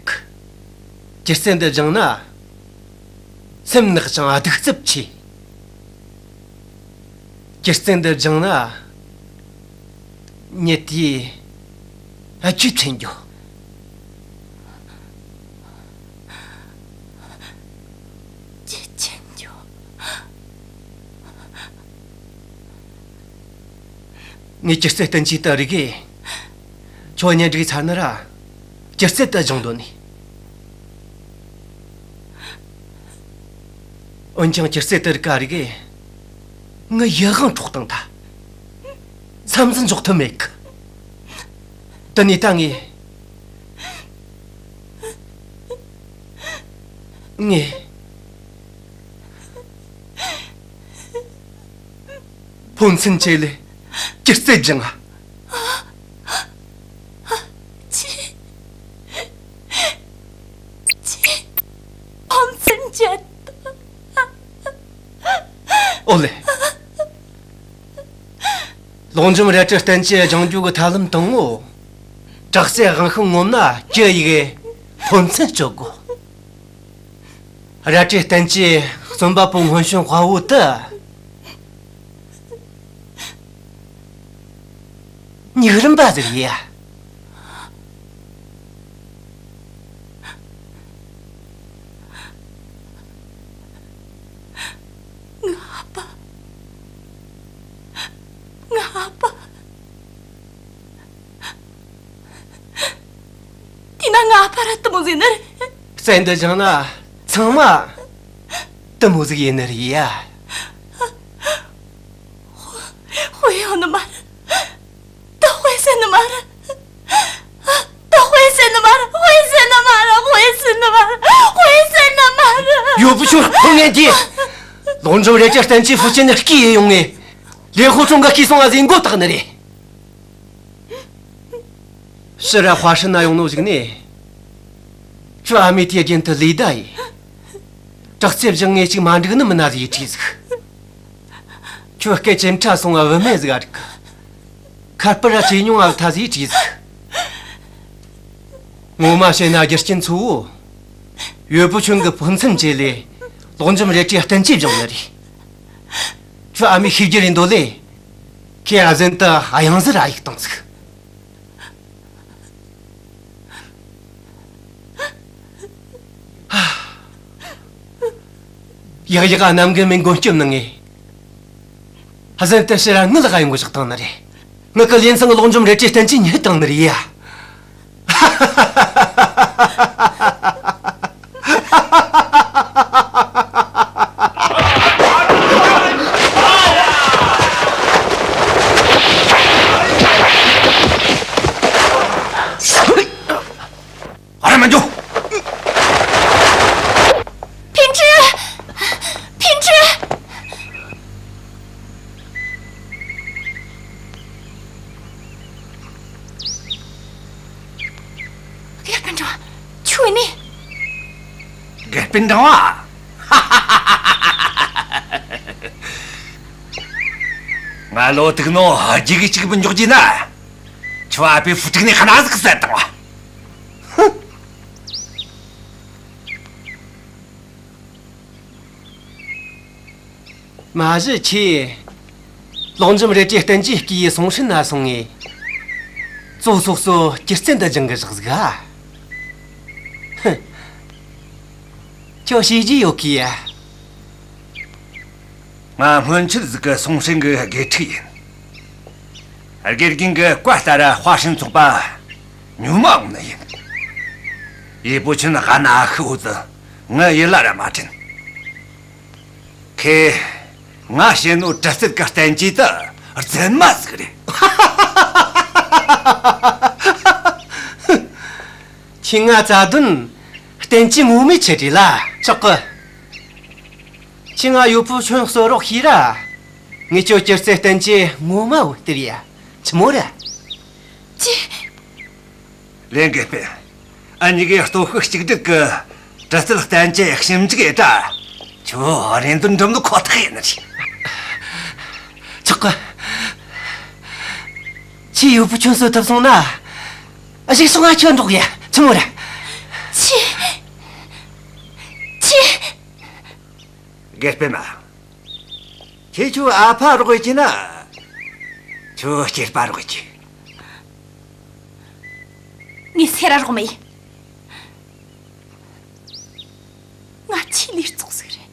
གི། སྒྱུ་རྩལ་འདི་སྦྱངས་ན། སེམས་ནག་ཅིང་གདུག་རྩུབ་ཆེ། སྒྱུ་རྩལ་འདི་སྦྱངས་ན། མྱི་དེའི་རྒྱུད་ཚིམ་རྒྱུ། རྒྱུད་ཚིམ་རྒྱུ། ངས་སྒྱུ་རྩལ་བསྟན་བཅོས་དེ་རིག་གེ། ཁྱོད་གཉེན་སྒྲིག་ཚར་ན་ར། སྒྱུ་རྩལ་དེ་སྦྱོང་འདོད་ནི། འོན་ཀྱང་སྒྱུ་རྩལ་དེ་རིག་ག་རིག་གེ། ངའི་ཡིད་དབང་འཕྲོག་བཏང་ཐལ། མཚམས་འཛིན་འཇོག་ཐུབ་མེད་གི། དེ་ནས་ད་ངས། ངས། ཕོ་མཚན་བཅད་ལས་སྒྱུ་རྩལ་སྦྱངས་ང་། ཆི། ཆི། ཕོ་མཚན་བཅད། ཨོ་ལེ། ལོག་འཇོམས་རལ་གྲི་བསྟན་བཅོས་སྦྱང་རྒྱུ་གི་ཐབས་ལམ་དང་པོ། དྲག་རྩལ་དབང་ཤུགས་ངོམ་ན་ཅི་ཡི་གེ་ཕོ་མཚན་གཅོད་དགོས། རལ་གྲི་བསྟན་བཅོས་རྩོམ་པ་པོ་སྔོན་བྱོན་དཔའ་བོ་དེ། ཉུག་རུམ་པ་ཟིག་ཡ། ངའི་ཨ་ཕ། ངའི་ཨ་ཕ། དེས་ན་ངའི་ཨ་ཕ་ར་དེ་མོ་ཟིག་ནི་རེད། རྩལ་འདི་སྦྱངས་ན་ཚང་མ་དེ་མོ་ཟིག་ཡིན་ནི་རེད་ཡ། དཔེ་ཡོད་ནི་མ་རེད། དེ་དཔེ་སྲིད་ནི་མ་རེད། དེ་དཔེ་སྲིད་ནི་མ་རེད། དཔེ་སྲིད་ནི་མ་རེད། དཔེ་སྲིད་ནི་མ་རེད། དཔེ་སྲིད་ནི་མ་རེད། ཡོ་བུ་ཆུང་ཁོ་ངན་གྱིས། ལོག་འཇོམས་རལ་གྲི་བསྟན་བཅོས་ཧྥུ་ཅན་ནས་སྐུ་ཡི་ཡོང་ངེ། ལེན་ཧོ་ཁྲུང་གིས་སྐུ་སོང་ང་ཟིག་མགོ་བཏགས་ནི་རེད། ཕྱིར་ར་ཧྭ་ཧྲན་ན་ཡོང་ནོ་ཟིག་ནས། ཁྱོད་ཨ་མས་དེའི་རྒྱུན་དུ་ལེ་བདའ་ཡེ། དྲག་རྩལ་སྦྱངས་ངེ་ཅིག་མ་འགྲིག་ནི་མིན་ན་ཟིག་ཡེ་དྲིས་ཟིག། ཁྱོད་སྐད་ཇེ་ཕྲ་སོང་ང་བུད་མེད་ཟིག་ག་འགྲིག་གི། ཁ་སྤུ་ར་ཇེ་ཉུང་ང་བུད་ཐལ་ཟིག་ཡེ་དྲིས་ཟིག། ངོ་མ་བཤད་ན་རྒྱུ་རྐྱེན་གཙོ་བོ། ཡོ་བུ་ཆུང་གི་ཕོ་མཚན་བཅད་ལས། ལོག་འཇོམས་རལ་གྲིའི་བསྟན་བཅོས་སྦྱངས་ནི་རེད། ཁྱོད་ཨ་མས་ཤེས་རྒྱུ་རེད་འདོད་ལས། ཁོས་ཨ་ཟན་དེ་གཡང་ཟིལ་ར་གཡུགས་བཏང་ཟིག། ཡག་ཡག་ག་གནམ་རྒན་མའི་མགོན་སྐྱབས་གནང་ངེ། གཟན་དེ་ཕྱིར་ར་ངའི་ལག་ག་ཡོང་གི་བཞག་བཏང་ནི་རེད། ངེད་ཀྱི་ལིན་ཚང་གི་ལོག་འཇོམས་རལ་གྲིའི་བསྟན་བཅོས་རྙེད་བཏང་ནི་རེད་ཡ། ཨ་ར་མ་འཇོག་ཕིན་ཀྲི། ཕིན་ཀྲི། དགེ་སྤུན་ཀྲང་། ཁྱོད་ནི། དགེ་སྤུན་ཀྲང་བ། ང་ལོ་དུག་ནོ་རྒྱུག་གཅིག་མི་འཇོག་རྒྱུ་ན། ཁྱོད་ཨ་ཕའི་ཕུ་ཐུག་ནས་ཁ་ན་ཟིག་བསད་བཏང་བ། ཧུམ། མ་གཞི་ཁྱེད། ལོག་འཇོམས་རལ་གྲིའི་བསྟན་བཅོས་བརྐུས་ཡས་སུང་ཧྲན་ན་སོང་ངས། ཙོ་སོ་སོ་གྱི་རྩལ་འདི་སྦྱང་གི་བཞག་ཟིག་ཨ། ཧུམ། ཁྱོད་ཤེས་རྒྱུ་ཡོད་གི་ཡ། ང་སྔོན་ཆད་ཟིག་གི་སུང་ཧྲན་གི་དགེ་ཕྲུག་ཡིན། དགེ་རྒན་གི་བཀའ་ལྟར་ཧྭ་ཧྲན་ཚོགས་པ་ཉུལ་མ་འོང་ནི་ཡིན། ཡེ་པོ་ཆུན་ཧ་ན་ཧི་འུ་ཙི་ངའི་ཡིད་ལ་ར་མ་དྲན། ཁོས་ང་བྱིན་ནོ་གྲི་རྩལ་གི་བསྟན་བཅོས་དེ་རྫུན་མ་ཟིག་རེད། ཁྱེད་ང་རྩ་དོན་བསྟན་བཅོས་ངོ་མས་ཆེ་དྲིས་ལ། ཆོག་གི། ཁྱེད་ང་ཡོ་པུ་ཆུན་གསོད་རོགས་བྱོས་ར། ངས་ཁྱོད་གྱི་རྩལ་བསྟན་བཅོས་ངོ་མ་བོ་སྟེར་ཡ། ཆི་མོ་རེད། ཅི། ལན་དགེ་སྤུན། ཨ་གཉིས་ཀས་སྟོབས་ཤུགས་གཅིག་སྒྲིལ་གི་གྲི་རྩལ་བསྟན་བཅོས་ཞིབ་འཇུག་ཡེད་དྲ། ཁྱོད་རེ་འདུན་འགྲུབ་ནི་ཁོ་ཐག་ཡིན་ནི་རེད། ཆོག་གི། ཁྱེད་ཡོ་པུ་ཆུན་གསོད་ཐུབ་སོང་ན། གཞུག་སོང་ང་ཁྱོད་འགྲོགས་ཡ། ཆི་མོ་རེད། ཁྱེད། ཁྱེད། དགེ་སྤུན་མ། ཁྱེད་ཁྱོད་ཨ་ཕ་རོགས་ཡེད་རྒྱུ་ན། ཁྱོད་སྐྱེས་པ་རོགས་ཡེད་རྒྱུ། ངས་སུ་ར་རོགས་མི་ཡེད། ང་ཆེས་ལས་བཙོག་ཟིག་རེད།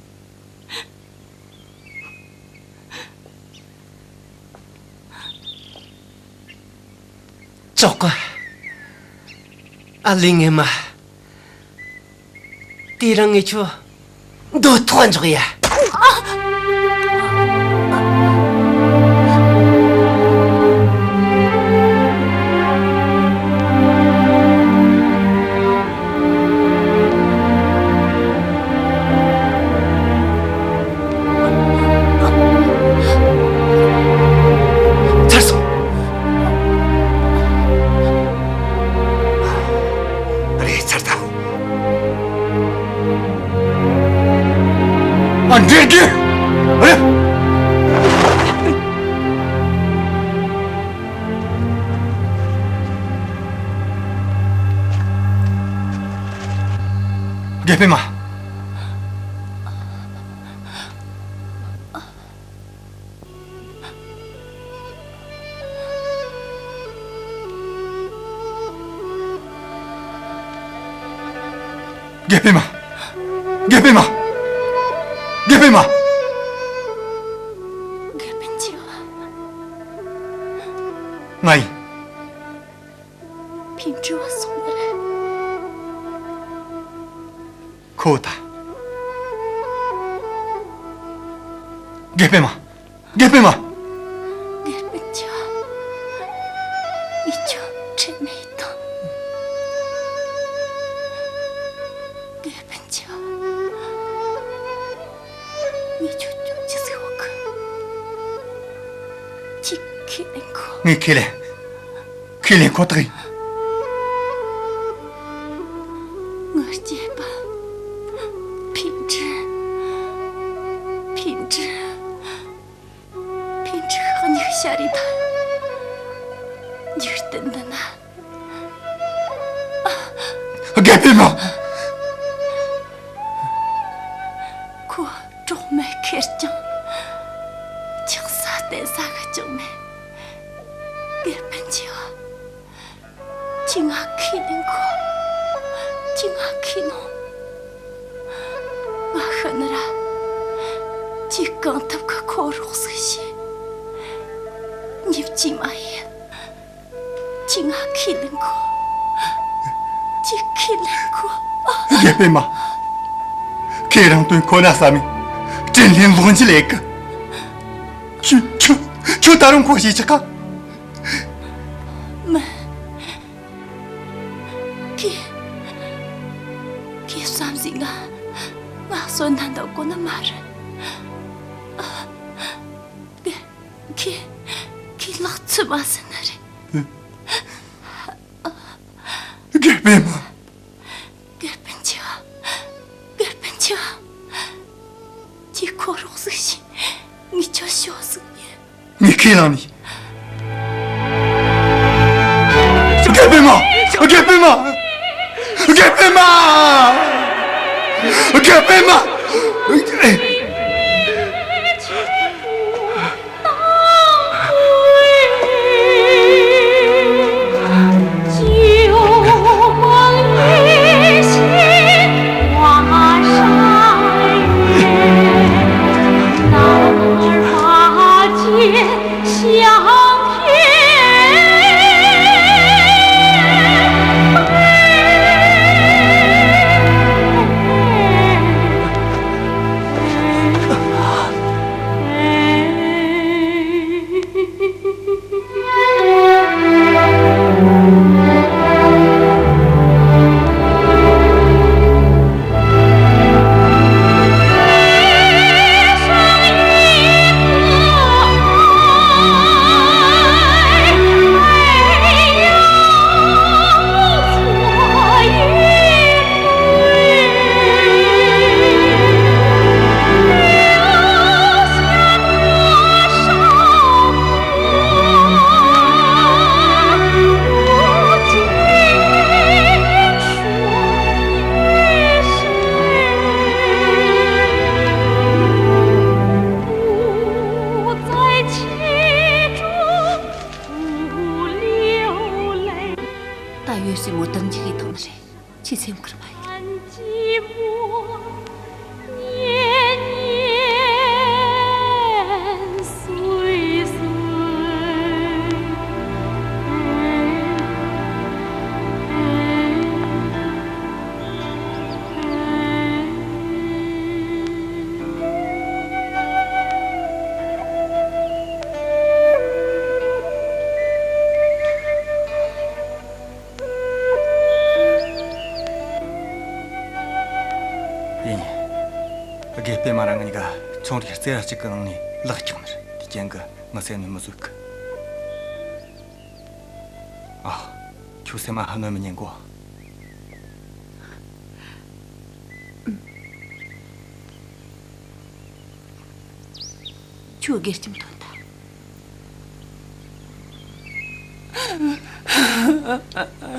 ཆོག་གི། ཨ་ལས། ངས་མ། དེ་རིང་ངས་ཁྱོད་འདོད་ཐོག་འཇོག་ཡ། ཚར་སོང་། རེད། ཚར་ཐལ། ཨ། འདྲེ་འདྲེ། ཨེ། དགེ་སྤུན་མ། དགེ་སྤུན་མ། དགེ་སྤུན་མ། དགེ་སྤུན་མ། དགེ་སྤུན་ཆེ་བ། ང་ཡིན། ཕིན་ཀྲི་བ་སོང་ནི་རེད། ཁོ་ད། དགེ་སྤུན་མ། དགེ་སྤུན་མ། དགེ་སྤུན་ཆེ་བ། ངས་ཁྱོད་ཁྲེལ་མེད་དང་། དགེ་སྤུན་ཆེ་བ། ངས་ཁྱོད་སྐྱོབ་རྒྱུ་ཟིག་ཡོད་གི། ཁྱོས་ཁས་ལེན་དགོས། ངས་ཁས་ལེན། ཁས་ལེན་ཁོ་ཐག་ཡིན། ངའི་སྐྱེས་པ། ཕིན་ཀྲི། ཕིན་ཀྲི། ཕིན་ཀྲི་ཁག་མྱིག་ཞར་རེ་ད། འཇིག་རྟེན་འདི་ན། དགེ་སྤུན་མ། ཁོ་གྲོགས་མེད་ཁེར་རྐྱང་། ཆགས་ས་བལྟས་ས་གི་ཅང་མེད། དགེ་སྤུན་ཆེ་བ། ཁྱོས་ང་ཁས་ལེན་དགོས། ཁྱོས་ང་ཁས་ལོངས། ང་ཤི་ནི་ར། ཁྱོས་གང་ཐུབ་ཀི་ཁོ་རོགས་ཟིག་བྱོས། འཇིབ་ཅི་མ་ཡིན། ཅི་ང་ཁས་ལེན་གོ། ཅི་ཁས་ལེན་གོ། དགེ་སྤུན་མ། ཁྱེད་རང་དོན་ཁོ་ན་བསམ་མི། དྲིན་ལན་ལོག་འཇལ་ལས་གི། ཁྱོད་ཁྱོད་ཁྱོད་ད་རུང་ཁོ་ཞིག་ཆགས་ག། མིན། ཁྱེད། ཁྱེད་བསམ་གཟས་ང་ང་གསོད་ན་འདོད་གོ་ནི་མ་རེད། ཁྱེད། ཁྱེད་ལག་ཚུད་མ་ཟིན་ནི་རེད། དགེ་སྤུན་མ། དགེ་སྤུན་ཆེ་བ། དགེ་སྤུན་ཆེ་བ། ཁྱེད་ཁོ་རོགས་ཟིག་བྱོས། ངས་ཁྱོད་ཞུ་ཟིག་ཡིན། ངས་ཁས་བླངས་ནི། དགེ་སྤུན་མ། དགེ་སྤུན་མ། དགེ་སྤུན་མ། དགེ་སྤུན་མ། ད་ཡོད་སྲས་མོ་དམ་བཅའ་བྱས་བཏང་ནི་རེད། ཁྱེད་སེམས་ཁུར་མ་ཡིན། ཡིན། དགེ་སྤུན་མ་ར་ང་གཉིས་ཀ་ཆུང་དུས་རྩེད་ར་གཅིག་གི་ནང་ནས་ལག་བརྐྱངས་ནི་རེད། དེ་རྐྱེན་གྱིས་ངའི་སེམས་ནས་མི་བཟོད་གི། ཨ། ཁྱོད་སེམས་མ་ཧ་གནོད་མི་ཉན་གོ། ཁྱོད་དགེ་ལྕམ་ཐོན་ཐལ།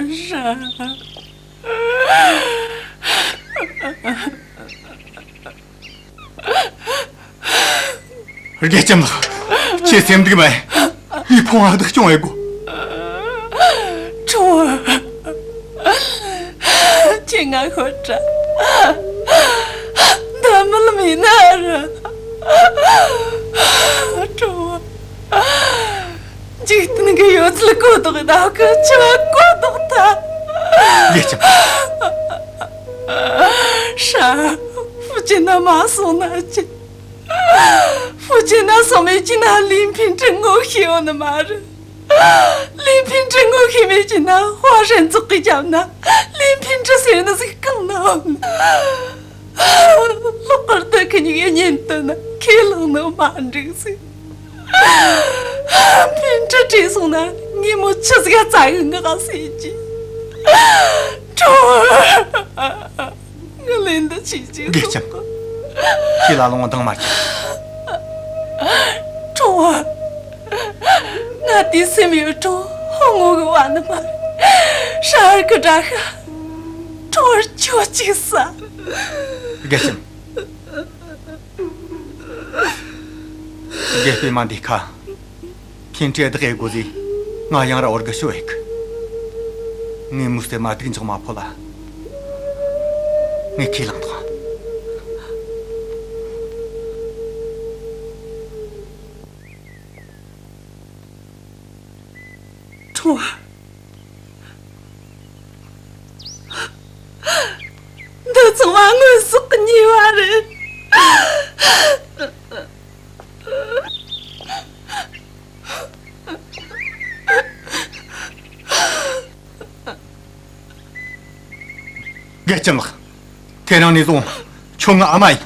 ཧྲ། དགེ་ལྕམ་ལགས། ཁྱེད་སེམས་སྡུག་མ་ཡེད། ངས་ཕུང་བ་བདག་སྐྱོང་བྱེད་དགོས། ཁྲུང་བུ། ཁྱེད་ང་ཤོད་དྲ། འདི་རྨི་ལམ་ཡིན་ནི་རེད། ཁྲུང་བུ། འཇིག་རྟེན་གྱི་ཡོད་ཚད་གོ་ལྡོག་ཡིན་ན་ཁོ་ཆུ་བ་གོ་ལྡོག་ཐལ། དགེ་ལྕམ། ཧྲ། ཧྥུ་ཅན་ན་མ་སོང་ན་ཅི། ཧྥུ་ཅན་ན་སོང་མེད་ཀྱི་ན་ལིན་ཕིན་ཀྲི་ངོ་ཤེས་ཡོད་ནི་མ་རེད། ལིན་ཕིན་ཀྲི་ངོ་ཤེས་མེད་ཀྱི་ན་ཧྭ་ཧྲན་ཙོག་གི་རྒྱབ་ན་ལིན་ཕིན་ཀྲི་ཟེར་ནི་ཟིག་གང་ན་ཡོད་ནི། ལྷག་པར་དུ་ཁི་གཉིས་ཀྱི་གཉེན་དོན་ན་ཁས་བླངས་ནི་མ་འགྲིག་ཟིག། ཕིན་ཀྲི་བྲོས་སོང་ན་ངས་མོ་ཆི་ཟིག་ག་བཙལ་གི་ངག་ཟེར་གྱི། ཁྲུང་བུ། ངས་ལན་འདི་ཆི་ཟིག་གི། དགེ་ལྕམ། ཁྱེད་ལ་ལོང་བ་འདང་མ་རྒྱག། ཁྲུང་བུ། ང་དེ་སེམས་ཡོད་ཁྲུང་ཧོ་ངོ་གི་བ་ནི་མ་རེད། ཧྲ་ཧར་གི་དགྲ་ཤ། ཁྲུང་བུར་ཁྱོད་གཅིག་ཟ། དགེ་ལྕམ། དགེ་སྤུན་མ་འདི་ཁ། ཕིན་ཀྲི་བདག་ཡེ་དགོས་ཟེར། ང་ཡང་ར་བར་གི་ཤོ་ཡེ་གི། ངས་མོའི་སེམས་མ་སྡུག་འཇོག་མ་ཕོད་ལ། ངས་ཁས་བླངས་དང་། ཁྲུང་ཨར། འདི་ཚང་མ་སྔོན་བསགས་ཀྱི་ཉེས་པ་རེད། དགེ་ལྕམ་ལགས། དེ་རིང་ནས་བཟུང་ཁྱོད་ངའི་ཨ་མ་ཡིན།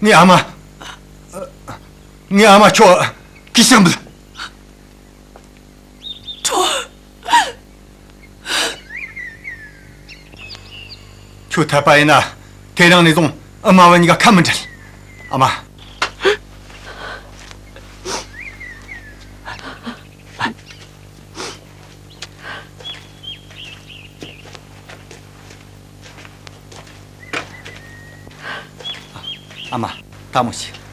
ངའི་ཨ་མ། ངའི་ཨ་མ་ཁྱོད་གུས་ཕྱག་འབུལ། ཁྲུང་ཨར། ཁྱོད་འཐད་པ་ཡིན་ན། དེ་རིང་ནས་བཟུང་ཨ་མ་བུ་གཉིས་ཀ་ཁ་མི་འབྲལ། ཨ་མ། ཨ་མ། ད་མོ་ཤི།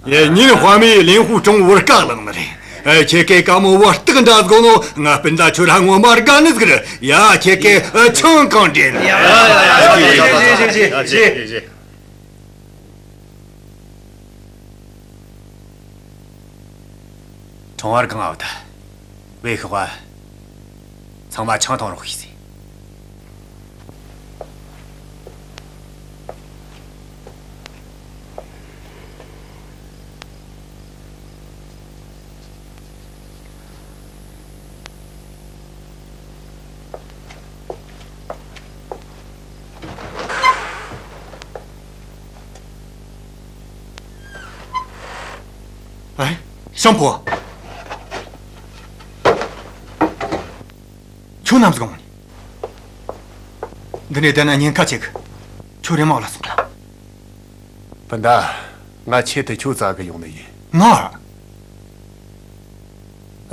ཡེ། ཉིན་དཔའ་མོས་ལིན་ཧུ་ཀྲུང་བོར་བཀའ་བླངས་ནི་རེད། ཨ། ཁྱེད་ཀས་དཀའ་མོ་བར་སྟག་འདྲ་བཟོ་ནོ། ང་སྤུན་ཟླ་ཁྱོད་ར་ངོ་མ་དགའ་ནི་ཟིག་རེད། ཡ། ཁྱེད་ཀས་ཨ་ཆང་གང་འདྲེན། ཡ། ཁྲུང་ཨར་གང་ཨ་བ་ད། བའི་ཤོག་པ། ཚང་མ་ཆང་འཐུང་རོགས་ཞུས་ཟེར། ཨེ། ཤང་ཕོ། ཁྱོད་ནམ་ཟིག་འོང་ནི། འདི་ནས་བསྡད་ན་ཉེན་ཁ་ཆེ་གི། ཁྱོད་རེམ་མ་འོག་ལ་སོང་ལ། སྤུན་ཟླ། ང་ཆེད་དུ་ཁྱོད་བཙལ་གི་ཡོང་ནི་ཡིན། ང་།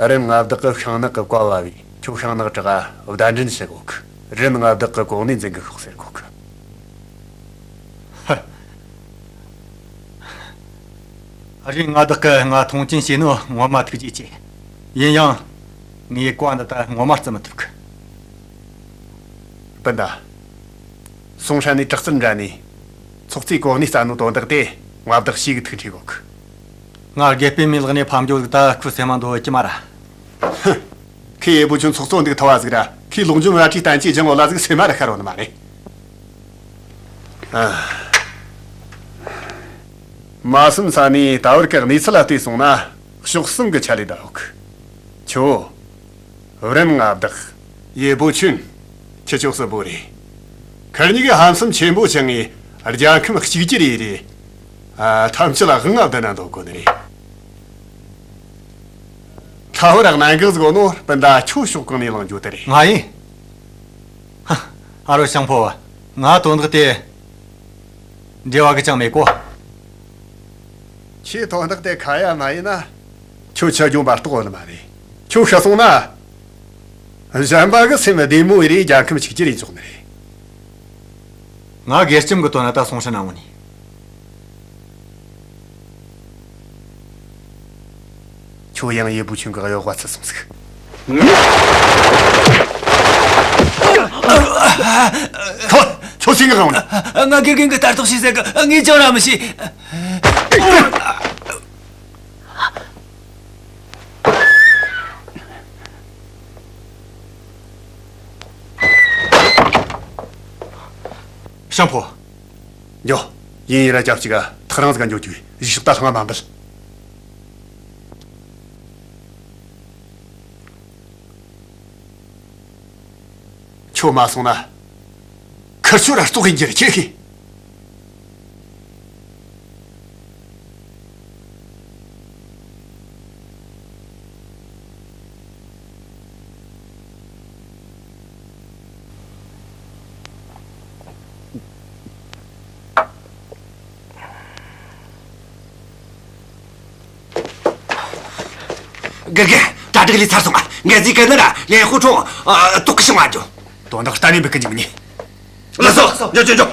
རིན་མངའ་བདག་གིས་ཤིང་ནག་གི་བཀའ་ཕབ་བས། ཁྱོད་ཤིང་ནག་དྲག་ག་གདན་འདྲེན་བྱེད་གོ་གི། རིན་མངའ་བདག་གི་གོ་གནས་འཛིན་གི་ཤོག་ཟེར་གོ་གི། ཧ། རིན་མངའ་བདག་གིས་ང་མཐོང་ཆེན་བྱས་ནོ་ངོ་མ་ཐུགས་རྗེ་ཆེ། ཡིན་ཡང་ངས་བཀའ་འདི་ད་ངོ་མ་བརྩི་མི་ཐུབ་གི། སྤུན་ཟླ། སུང་ཧྲན་ནས་དྲག་རྩལ་འདྲ་ནས་ཚོགས་གཙོའི་གོ་གནས་བཙལ་ནོ་དོན་དག་དེ་མངའ་བདག་ཞེ་གི་ཐུགས་ཁྲོས་གོ་གི། ང་དགེ་སྤུན་མའི་ལག་ནས་ཕམ་རྒྱུ་ཟིག་ད་ཁོའི་སེམས་མ་འདོད་ཀྱི་མ་ར། ཧུ། ཁོས་ཡེ་བུ་ཆུན་ཚོགས་གཙོ་འདུག་ཐུབ་བ་ཟིག་ར། ཁོས་ལོག་འཇོམས་རལ་གྲིའི་བསྟན་བཅོས་སྦྱངས་ཡོད་ལ་ཟིག་སེམས་མ་ར་ཤར་བ་ནི་མ་རེད། ཨ། མ་བསམ་ས་ནས་ད་བར་གི་གནས་ཚུལ་ལ་བལྟས་སོང་ན་ཕྱོགས་གསུམ་གི་ཆ་ལས་བསྡད་ཡོད་གི། ཁྱོད། རིན་མངའ་བདག། ཡེ་བུ་ཆུན། ཁྱེད་ཆོ་གསུམ་པོ་རེད། ཁིར་གཉིས་ཀས་ཧམ་སེམས་ཆེན་པོ་བྱུང་ངས་རྒྱལ་ཁམས་གཅིག་གྱུར་ཡེ་རེ། ཨ། ཐམས་ཅད་ལ་དབང་ང་བསྡད་ན་འདོད་གོ་ནི་རེད། ད་བར་གནད་འགག་ཟིག་ཡོད་ནོ་སྤུན་ཟླ་ཁྱོད་ཕྱོགས་གང་ནས་ལངས་རྒྱུ་དེ་རེད། ང་ཡིན། ཧ། ཨ་རོ་ཤང་ཕོ་བ། ང་དོན་དག་དེ་འབྲེལ་བ་གི་ཅང་མེད་གོ། ཁྱོས་དོན་དག་དེ་ཁ་ཡ་མ་ཡིན་ན། ཁྱོད་ཆ་རྒྱུ་འབར་ཏོག་ཡོད་ནི་མ་རེད། ཁྱོད་ཤི་སོང་ན། གཞན་པ་གི་སེམས་བདེ་མོ་ཡེ་རེ་རྒྱལ་ཁམས་གཅིག་གྱུར་ཡེ་འཇོག་ནི་རེད། ང་དགེ་ལྕམ་གི་དོན་ན་ད་སུང་ཧྲན་ན་འོང་ནི། ཁྱོད་ཡང་ཡེ་བུ་ཆུན་གི་གཡོ་བ་ཚུད་སོང་ཟིག། ཁོ། ཁྱོད་སུ་ཡིན་གི་རང་། ང་དགེ་རྒན་གིས་ལྟ་རྟོག་བྱོས་ཟེར་གི། ངས་ཅང་ར་མི་ཤེས། ཤང་ཕོ། འགྱོ། ཡིན་ཡིན་ར་རྒྱབ་གཅིག་ག་ཐག་རིང་ཟིག་ག་འགྱོ་རྒྱུ། གཞུག་ད་ལྷང་ང་མ་འབུད། ཁྱོད་མ་སོང་ན། ཁིར་ཆོ་ར་ལྟོགས་གིན་འགྱུར། ཁྱེད་ཤེས། དགེ་རྒན། གྲ་སྒྲིག་ལས་ཚར་སོང་ང་། འགན་ཟིག་གི་ནི་ར་ལེན་ཧུ་ཁྲུང་། ཨ། ཏོག་གི་ཤིང་བ་འཇོ། དོན་དག་གཏན་ནས་འབུད་གི་འཇུག་ནི། ལགས་སོ། འཇོ་འཇོ་འཇོ།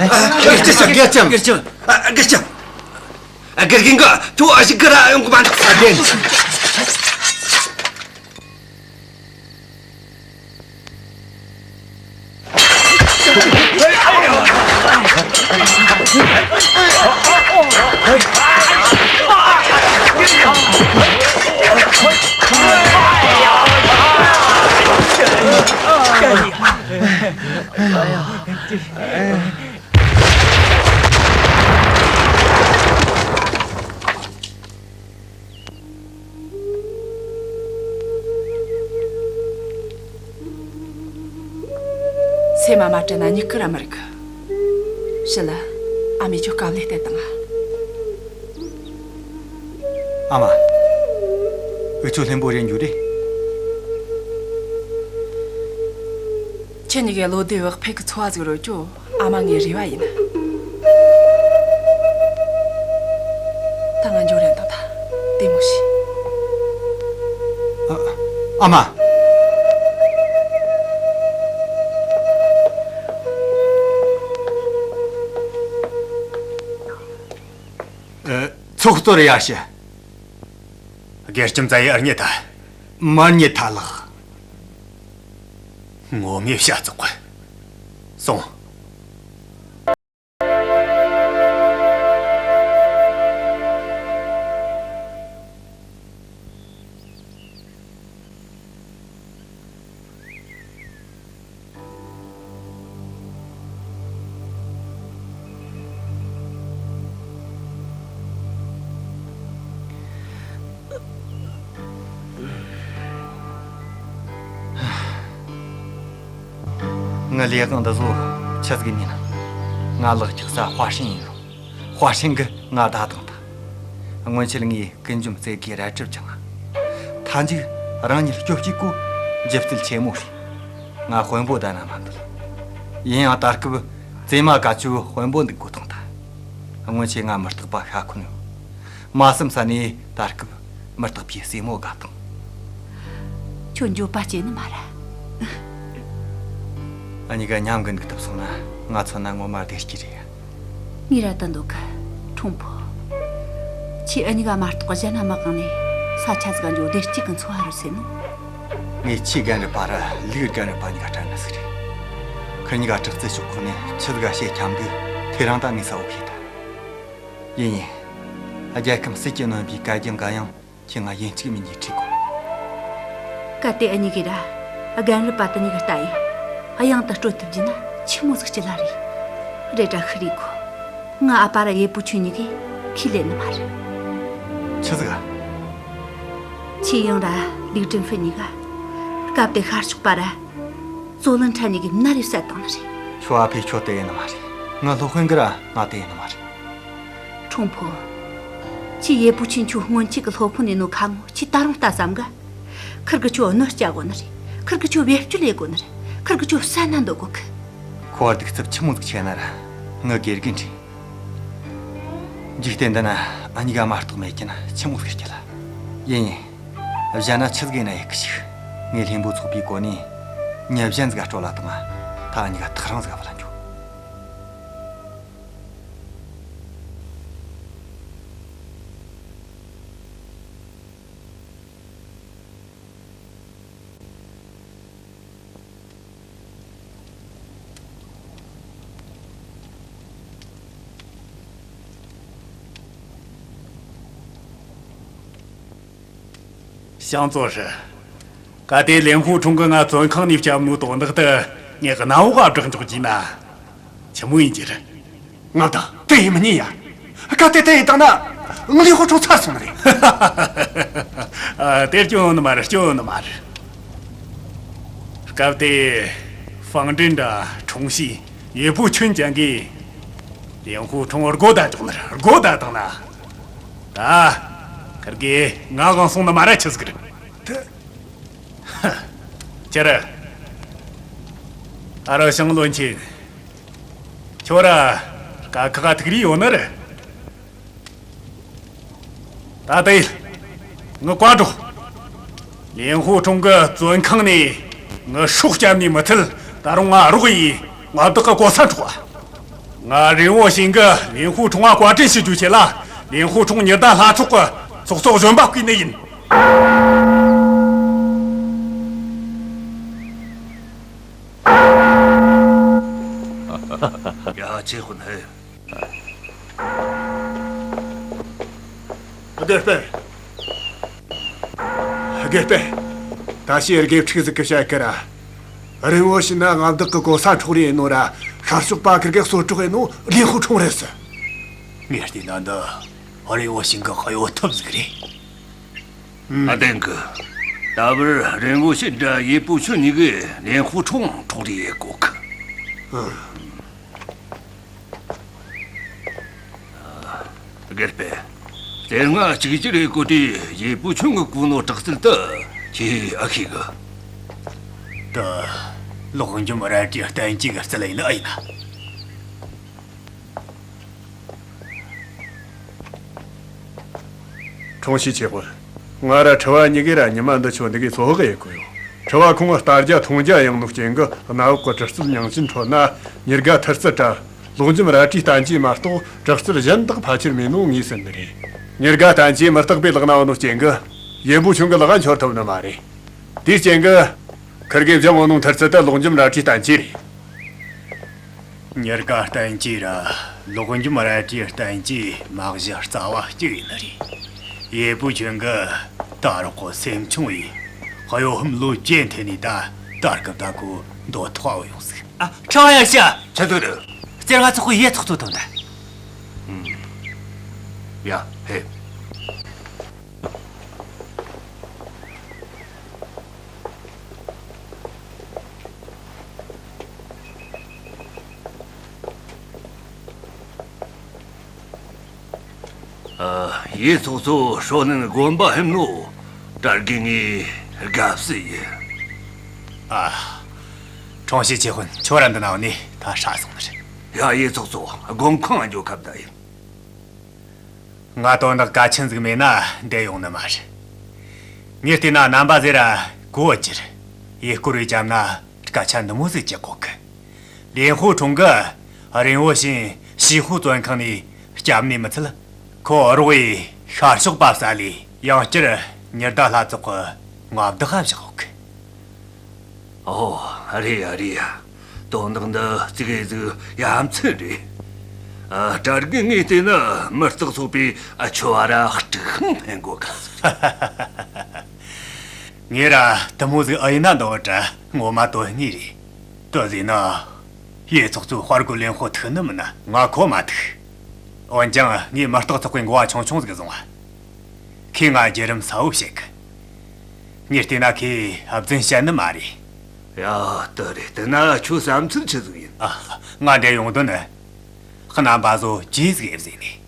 ཨ། དགེ་ལྕམ། དགེ་ལྕམ། དགེ་ལྕམ། ཨ། དགེ་ལྕམ། ཨ། དགེ་རྒན་གི་ཁྱོད་ཨ་ཞིག་གི་ར་ཡོང་གི་མ་འདུག་ཨ། དགེ། སེམས་མ་དྲན་ན་མྱིག་གིས་ར་མི་རིག་གི། ཤི་ལ། ཨ་མས་ཁྱོད་སྐབས་ལས་བསྟན་བཏང་ང་། ཨ་མ། འུ་ཆོ་ལྷན་པོ་རེད་འགྱོ་རེ། ཁྱེད་གཉིས་ཀས་བློ་བདེ་བག་ཕེབས་ཀྱི་འཚོ་བ་ཟིག་རོལ་རྒྱུ། ཨ་མ་ངའི་རེ་བ་ཡིན། ད་ང་འགྱོ་རན་དང་། ད་བདེ་མོ་བྱོས། ཨ། ཨ་མ། ཨ། ཚོགས་གཙོ་རེད་ཡ་ཤི། དགེ་ལྕམ་ཙ་ཡི་ཨར་ཉེ་ཐ། མར་ཉེ་ཐ་ལགས། ངོ་མས་བྱ་ཙོག་གི། སོང་། ངའི་ལས་དབང་འདི་ཚོ་ཆི་ཟིག་ཡིན་ན། ང་ལག་སྐྱེལ་ས་ཧྭ་ཧྲན་ཡིན་རུང་། ཧྭ་ཧྲན་གིས་ང་བདའ་བཏང་ཐལ། སྔོན་ཆད་ངས་ཀུན་འཇོམས་རྩེ་དགུའི་རལ་གྲི་བཅིངས། མཐའ་མཇུག་རང་ཉིད་སྐྱོབ་བྱེད་སྒོ་འཇིབ་རྩལ་ཆེན་མོ་རེད། ང་དཔོན་པོ་བསྡད་ན་མི་འདོད། ཡིན་ཡང་ད་སྐབས་བཙུན་མ་ག་ཆོའི་དཔོན་པོ་འདུག་དགོས་བཏང་ཐལ། སྔོན་ཆད་ང་མུ་སྟེགས་པ་ཤ་འཁོན་ཡོད། མ་བསམ་ས་ནས་ད་སྐབས་མུ་སྟེགས་པའི་སྲས་མོ་དགའ་བཏང་། ཁྱོད་འགྱོད་པ་སྐྱེ་ནི་མ་རེད། འུ་གཉིས་ཀ་མཉམ་གི་འདུག་ཐུབ་སོང་ན་ང་མཚོན་ན་ངོ་མ་བདེ་སྐྱིད་རེད། ངས་ར་ད་འདོད་གི། ཁྲུང་ཕོ། ཁྱེད་འུ་གཉིས་ཀ་མ་གཏོགས་གཞན་ན་མི་གང་ནས་ས་ཆ་ཟིག་ག་འགྱོ་བདེ་སྐྱིད་གི་འཚོ་བ་རོལ་སྲིད་ནོ། ངས་ཁྱི་རྒན་རབས་པ་ར་ལུག་རྒན་རབས་པ་གཉིས་ཀ་དྲན་ནི་ཟིག་རེད། ཁི་གཉིས་ཀ་དྲག་རྩལ་ཕྱོགས་ཁག་ནས་ཆི་ཟིག་ག་ཤེད་འཁྱམ་གི། དེ་རིང་ད་ངས་གསལ་བོ་ཤེས་ཐལ། ཡིན་ཡིན། རྒྱལ་ཁམས་ཟིལ་གྱིས་གནོན་པའི་གད་རྒྱངས་ག་ཡང་ཁྱེད་ང་ཡིན་གཅིག་མིན་གཉིས་ཁྲིད་དགོས། གལ་ཏེ་འུ་གཉིས་ཀས་ར་རྒན་རབས་པ་དེ་གཉིས་ཀ་ལྟ་ཡི་གཡང་དུ་དཀྲོལ་ཐུབ་རྒྱུ་ན་ཆི་མོ་ཟིག་སྐྱིད་ལ་རེད། རེད་དྲ་ཤི་རེ་གོ། ང་ཨ་ཕ་ར་ཡེ་པུ་ཆུན་གཉིས་ཀས་ཁས་ལེན་ནི་མ་རེད། ཆི་ཟིག་ག་ཆི་ཡང་ར་ལིའུ་ཀྲིན་ཧྥེ་གཉིས་ཀ་སྐབས་དེ་ཤར་ཕྱོགས་པ་ར་ཙོ་ལིན་ཁྲན་གཉིས་ཀས་མནར་རེ་བསད་བཏང་ནི་རེད། ཁྱོའི་ཨ་ཕས་ཁྱོད་དེ་ཡེད་ནི་མ་རེད། ངའི་སློབ་དཔོན་གིས་ར་ང་དེ་ཡེད་ནི་མ་རེད། ཁྲུང་ཕོ། ཁྱེད་ཡེ་པུ་ཆུན་ཁྱོའི་སྔོན་ཆད་ཀྱི་སློབ་དཔོན་ཡིན་ནོ་ཁ་ངོ་ཁྱེད་ད་རུང་ལྟ་བསམ་ག་ཁིར་གིས་ཁྱོད་གནོད་སྐྱེལ་དགོས་ནི་རེད། ཁིར་གིས་ཁྱོད་བེད་སྤྱོད་ཡེད་དགོས་ནི་རེད། ཁིར་གིས་ཁྱོད་བསད་ན་འདོད་གོ་གི། ཁོ་བ་གདུག་རྩུབ་ཆི་མོ་ཟིག་ཆེ་ན་ར་ངའི་དགེ་རྒན་རེད། འཇིག་རྟེན་འདི་ན་འུ་གཉིས་ཀ་མ་གཏོགས་མེད་རྒྱུ་ན་ཆི་མོ་ཟིག་སྐྱིད་ལ། ཡིན་ཡིན། གཞན་ན་ཆི་ཟིག་ཡིན་ན་ཡེད་གི་ཞོག་ངས་ལྷུན་པོ་ཚོགས་པའི་གོ་གནས་མྱི་གཞན་ཟིག་ག་སྤྲོད་ལ་བཏང་ང་། ད་འུ་གཉིས་ཀ་ཐག་རིང་ཟིག་ག་བུད་ལ་འགྱོ། ཞང་ཙོ་ཧྲི། གལ་ཏེ་ལིན་ཧུ་ཁྲུང་གིས་ང་བཙོན་ཁང་ནས་བསྐྱབས་ནོའི་དོན་དག་དེ་ངས་གནམ་འོག་ག་བསྒྲགས་འཇོག་རྒྱུ་ན་ཆི་མོ་ཡིན་རྒྱུ་རེད། ང་ད་དེ་ཡེད་མི་ཉན་ཡ། གལ་ཏེ་དེ་ཡེད་བཏང་ན་ལིན་ཧུ་ཁྲུང་ཚར་སོང་ནི་རེད། ཨ། དེ་སྐྱོན་ནི་མ་རེད། སྐྱོན་ནི་མ་རེད། སྐབས་དེ་ཧྥང་ཀྲིན་དང་ཁྲུང་ཞི། ཡེ་པུ་ཆུན་ཅན་གིས་ལེན་ཧུ་ཁྲུང་སྒོ་ད་འཇོག་ནི་རེད། སྒོ་ད་བཏང་ན། ད་ཁིར་གེ་ང་གང་སོང་ན་མ་ར་ཆི་ཟིག་རེད། ཅི་རེད། ཨ་རོ་ཞང་བློན་ཆེན། ཁྱོད་ར་དཀའ་ཁག་ཐུག་རེ་ཡོད་ནི་རེད། ད་ལྟ་ཡིན། ངི་བཀའ་སྒྲོགས། ལེན་ཧུ་ཁྲུང་གི་བཙོན་ཁང་ནས་ངི་སྲོག་བསྐྱབས་ནས་མི་ཚད། ད་རུང་ང་རོགས་ཡེ་མངའ་བདག་གི་གོ་ས་འཕྲོག་པ། ང་རིན་བོ་ཞིང་གི་ལེན་ཧུ་ཁྲུང་ང་བཀའ་དྲིན་ཞུ་རྒྱུའི་ཆེད་ལ། ལེན་ཧུ་ཁྲུང་ཉི་ཟླ་ལྷ་ཚོགས་གི་ཚོགས་གཙོ་གཞོན་པ་བསྐོས་ནི་ཡིན། ཡ། ཆེ་ཧུན་ཧེ། དགེ་སྤུན། དགེ་སྤུན། ད་ཤེས་དགེ་ཕྲུག་ཟིག་གི་བཤད་ཀི་ར། རིན་བོ་ཞིང་ན་མངའ་བདག་གི་གོ་ས་འཕྲོག་རེ་ཡིན་ནོ་ར། ཤར་ཕྱོགས་པ་ཁིར་གེ་གསོད་གྲོགས་ཡིན་ནོ་ལེན་ཧུ་ཁྲུང་རེད་ཟེར། ངས་བལྟས་ན་འདི་རིན་བོ་ཞིང་གི་གཡོ་ཐབས་ཟིག་རེད། ཨ། བདེན་གི། ད་བར་རིན་བོ་ཞིང་འདྲ་ཡེ་པུ་ཆུན་གཉིས་གིས་ལེན་ཧུ་ཁྲུང་འཕྲོག་རེ་ཡེ་གོ་གི། དགེ་སྤུན། རྩེ་ལྔ་གཅིག་གྱུར་རེ་བཀོད་དེ་ཡེ་པུ་ཆུན་གི་བཀོད་ནོ་དྲག་རྩལ་དེ་ཁྱེད་ཨེ་ཤེས་གི། དེ་ལོག་འཇོམས་རལ་གྲིའི་བསྟན་བཅོས་གི་རྩལ་ཡིན་ཨེ་ཡིན་ན། ཁྲུང་ཞི་ཆེ་ཧུ། ང་ར་ཁྲི་བ་གཉིས་གིས་ར་ཉི་མ་འདི་ཆོ་འདི་གི་ཚོད་དཔག་ཡེ་གོ་ཡོད། ཁྲི་བ་ཁོང་ལྟ་རྒྱ་མཐོང་རྒྱ་ཡངས་ནོ་རྐྱེན་གི་གནམ་འོག་གི་དྲག་རྩལ་མྱིང་ཅན་ཁྲོད་ན་ཉི་དགའ་མཐུ་རྩལ་ར་ལོག་འཇོམས་རལ་གྲིའི་བསྟན་བཅོས་མ་གཏོགས་དྲག་རྩལ་གཞན་དག་ཕལ་ཆེར་མེད་ནོ་ངས་ཟིན་ནི་རེད། ཉི་དགའ་བསྟན་བཅོས་མུ་སྟེགས་པའི་ལག་ན་ཡོད་ནོ་རྐྱེན་གི་ཡེ་པུ་ཆུན་གི་ལག་ག་འཆོར་ཐུབ་ནི་མ་རེད། དེའི་རྐྱེན་གི་ཁིར་གེ་སྦྱངས་ཡོད་ནོ་མཐུ་རྩལ་དེ་ལོག་འཇོམས་རལ་གྲིའི་བསྟན་བཅོས་རེད། ཉི་དགའ་བསྟན་བཅོས་ར་ལོག་འཇོམས་རལ་གྲིའི་བསྟན་བཅོས་མ་གཞི་རྩ་བ་གཅིག་ཡིན་ནི་རེད། ཡེ་པུ་ཆུན་གི་ད་རོགས་གོ་སེམས་ཆུང་བའི་གཡོ་ཧུམ་ལོ་བཅུའི་ཐད་ནས་ད་ད་སྐབས་ད་གོ་འདོད་ཐོག་བ་ཡོང་ཟིག། ཨ། ཁྲང་ཡ་ཤ། ཆི་ཟིག་རེད། རྩེ་ལྔ་ཚོགས་པའི་ཡེ་ཚོགས་གཙོ་དང་ད། ཡ། ཧེ། ཨ། ཡེ་ཚོགས་གཙོ་ཧྲོ་ནན་དགོན་པ་ཧེམ་ནོ་གྲྭ་རྒན་ངས་དགའ་བསུ་ཡིན། ཨ། ཁྲུང་ཞི་ཆེ་ཧུན། ཁྱོད་ར་འདི་ན་ཡོད་ནི་ད་ཧྲ་སོང་ནི་རེད། ཡ། ཡེ་ཚོགས་གཙོ། དགོན་ཁང་ང་འགྱོ་ཁ་བརྡ་ཡིན། ང་དོན་དག་གལ་ཆེན་ཟིག་མེད་ན་འདི་ཡོང་ནི་མ་རེད། ངས་བལྟས་ན་རྣམ་པ་ཟེར་ར་གོ་བར་གྱུར། ཡུལ་སྐོར་བའི་རྒྱབ་ན་སྐད་ཆ་འདི་མོ་ཟིག་གྱི་གོ་གི། ལེན་ཧོ་ཁྲུང་གིས་རིན་བོ་ཞིང་ཞི་ཧུ་བཙོན་ཁང་ནས་བསྐྱབས་ནས་མི་ཚད། ཁོ་རོགས་ཡེ་ཤར་ཕྱོགས་པ་བསད་ལས་ཡང་བསྐྱར་ཉི་ཟླ་ལྷ་ཚོགས་ཀྱི་མངའ་བདག་ག་བཞག་གི། ཨོ། རེད་ཡ། རེད་ཡ། དོན་དག་འདི་ཙི་གེ་ཟིག་ཡ་མཚན་རེད། ཨ། གྲྭ་རྒན་ངས་བལྟས་ན་མུ་སྟེགས་ཚོགས་པས་ཨ་ཁྱོད་བ་ར་དཀྲུག་ཤིང་འཕེན་གོ་ག་ཟིག་རེད། ངས་ར་དེ་མོ་ཟིག་ཨེ་ཡིན་ན་འདོད་བ་དྲ་ངོ་མ་དོན་དངོས་རེད། དེ་ཟེར་ན་ཡེ་ཚོགས་གཙོ་དཔའ་རྒོད་ལེན་ཧོ་ཐུག་ནི་མིན་ན་ང་ཁོ་མ་ཐུག། འོན་ཀྱང་ངས་མུ་སྟེགས་ཚོགས་པའི་འགོ་བ་ཆུང་ཆུང་ཟིག་བཟུང་བ། ཁོས་ང་བརྒྱུད་རིམ་གསལ་བོ་བཤད་གི། ངས་བལྟས་ན་ཁོས་རྫུན་བཤད་ནི་མ་རེད། ཡ། དེ་རེད། དེ་ན་ཁྱོད་བསམ་ཚུལ་ཆི་ཟིག་ཡིན། ཨ། ང་འདིར་ཡོང་དོན་ནི། རྣམ་པ་ཚོ་ཇུས་ཟིག་ཡེ་ཟེར་ནས།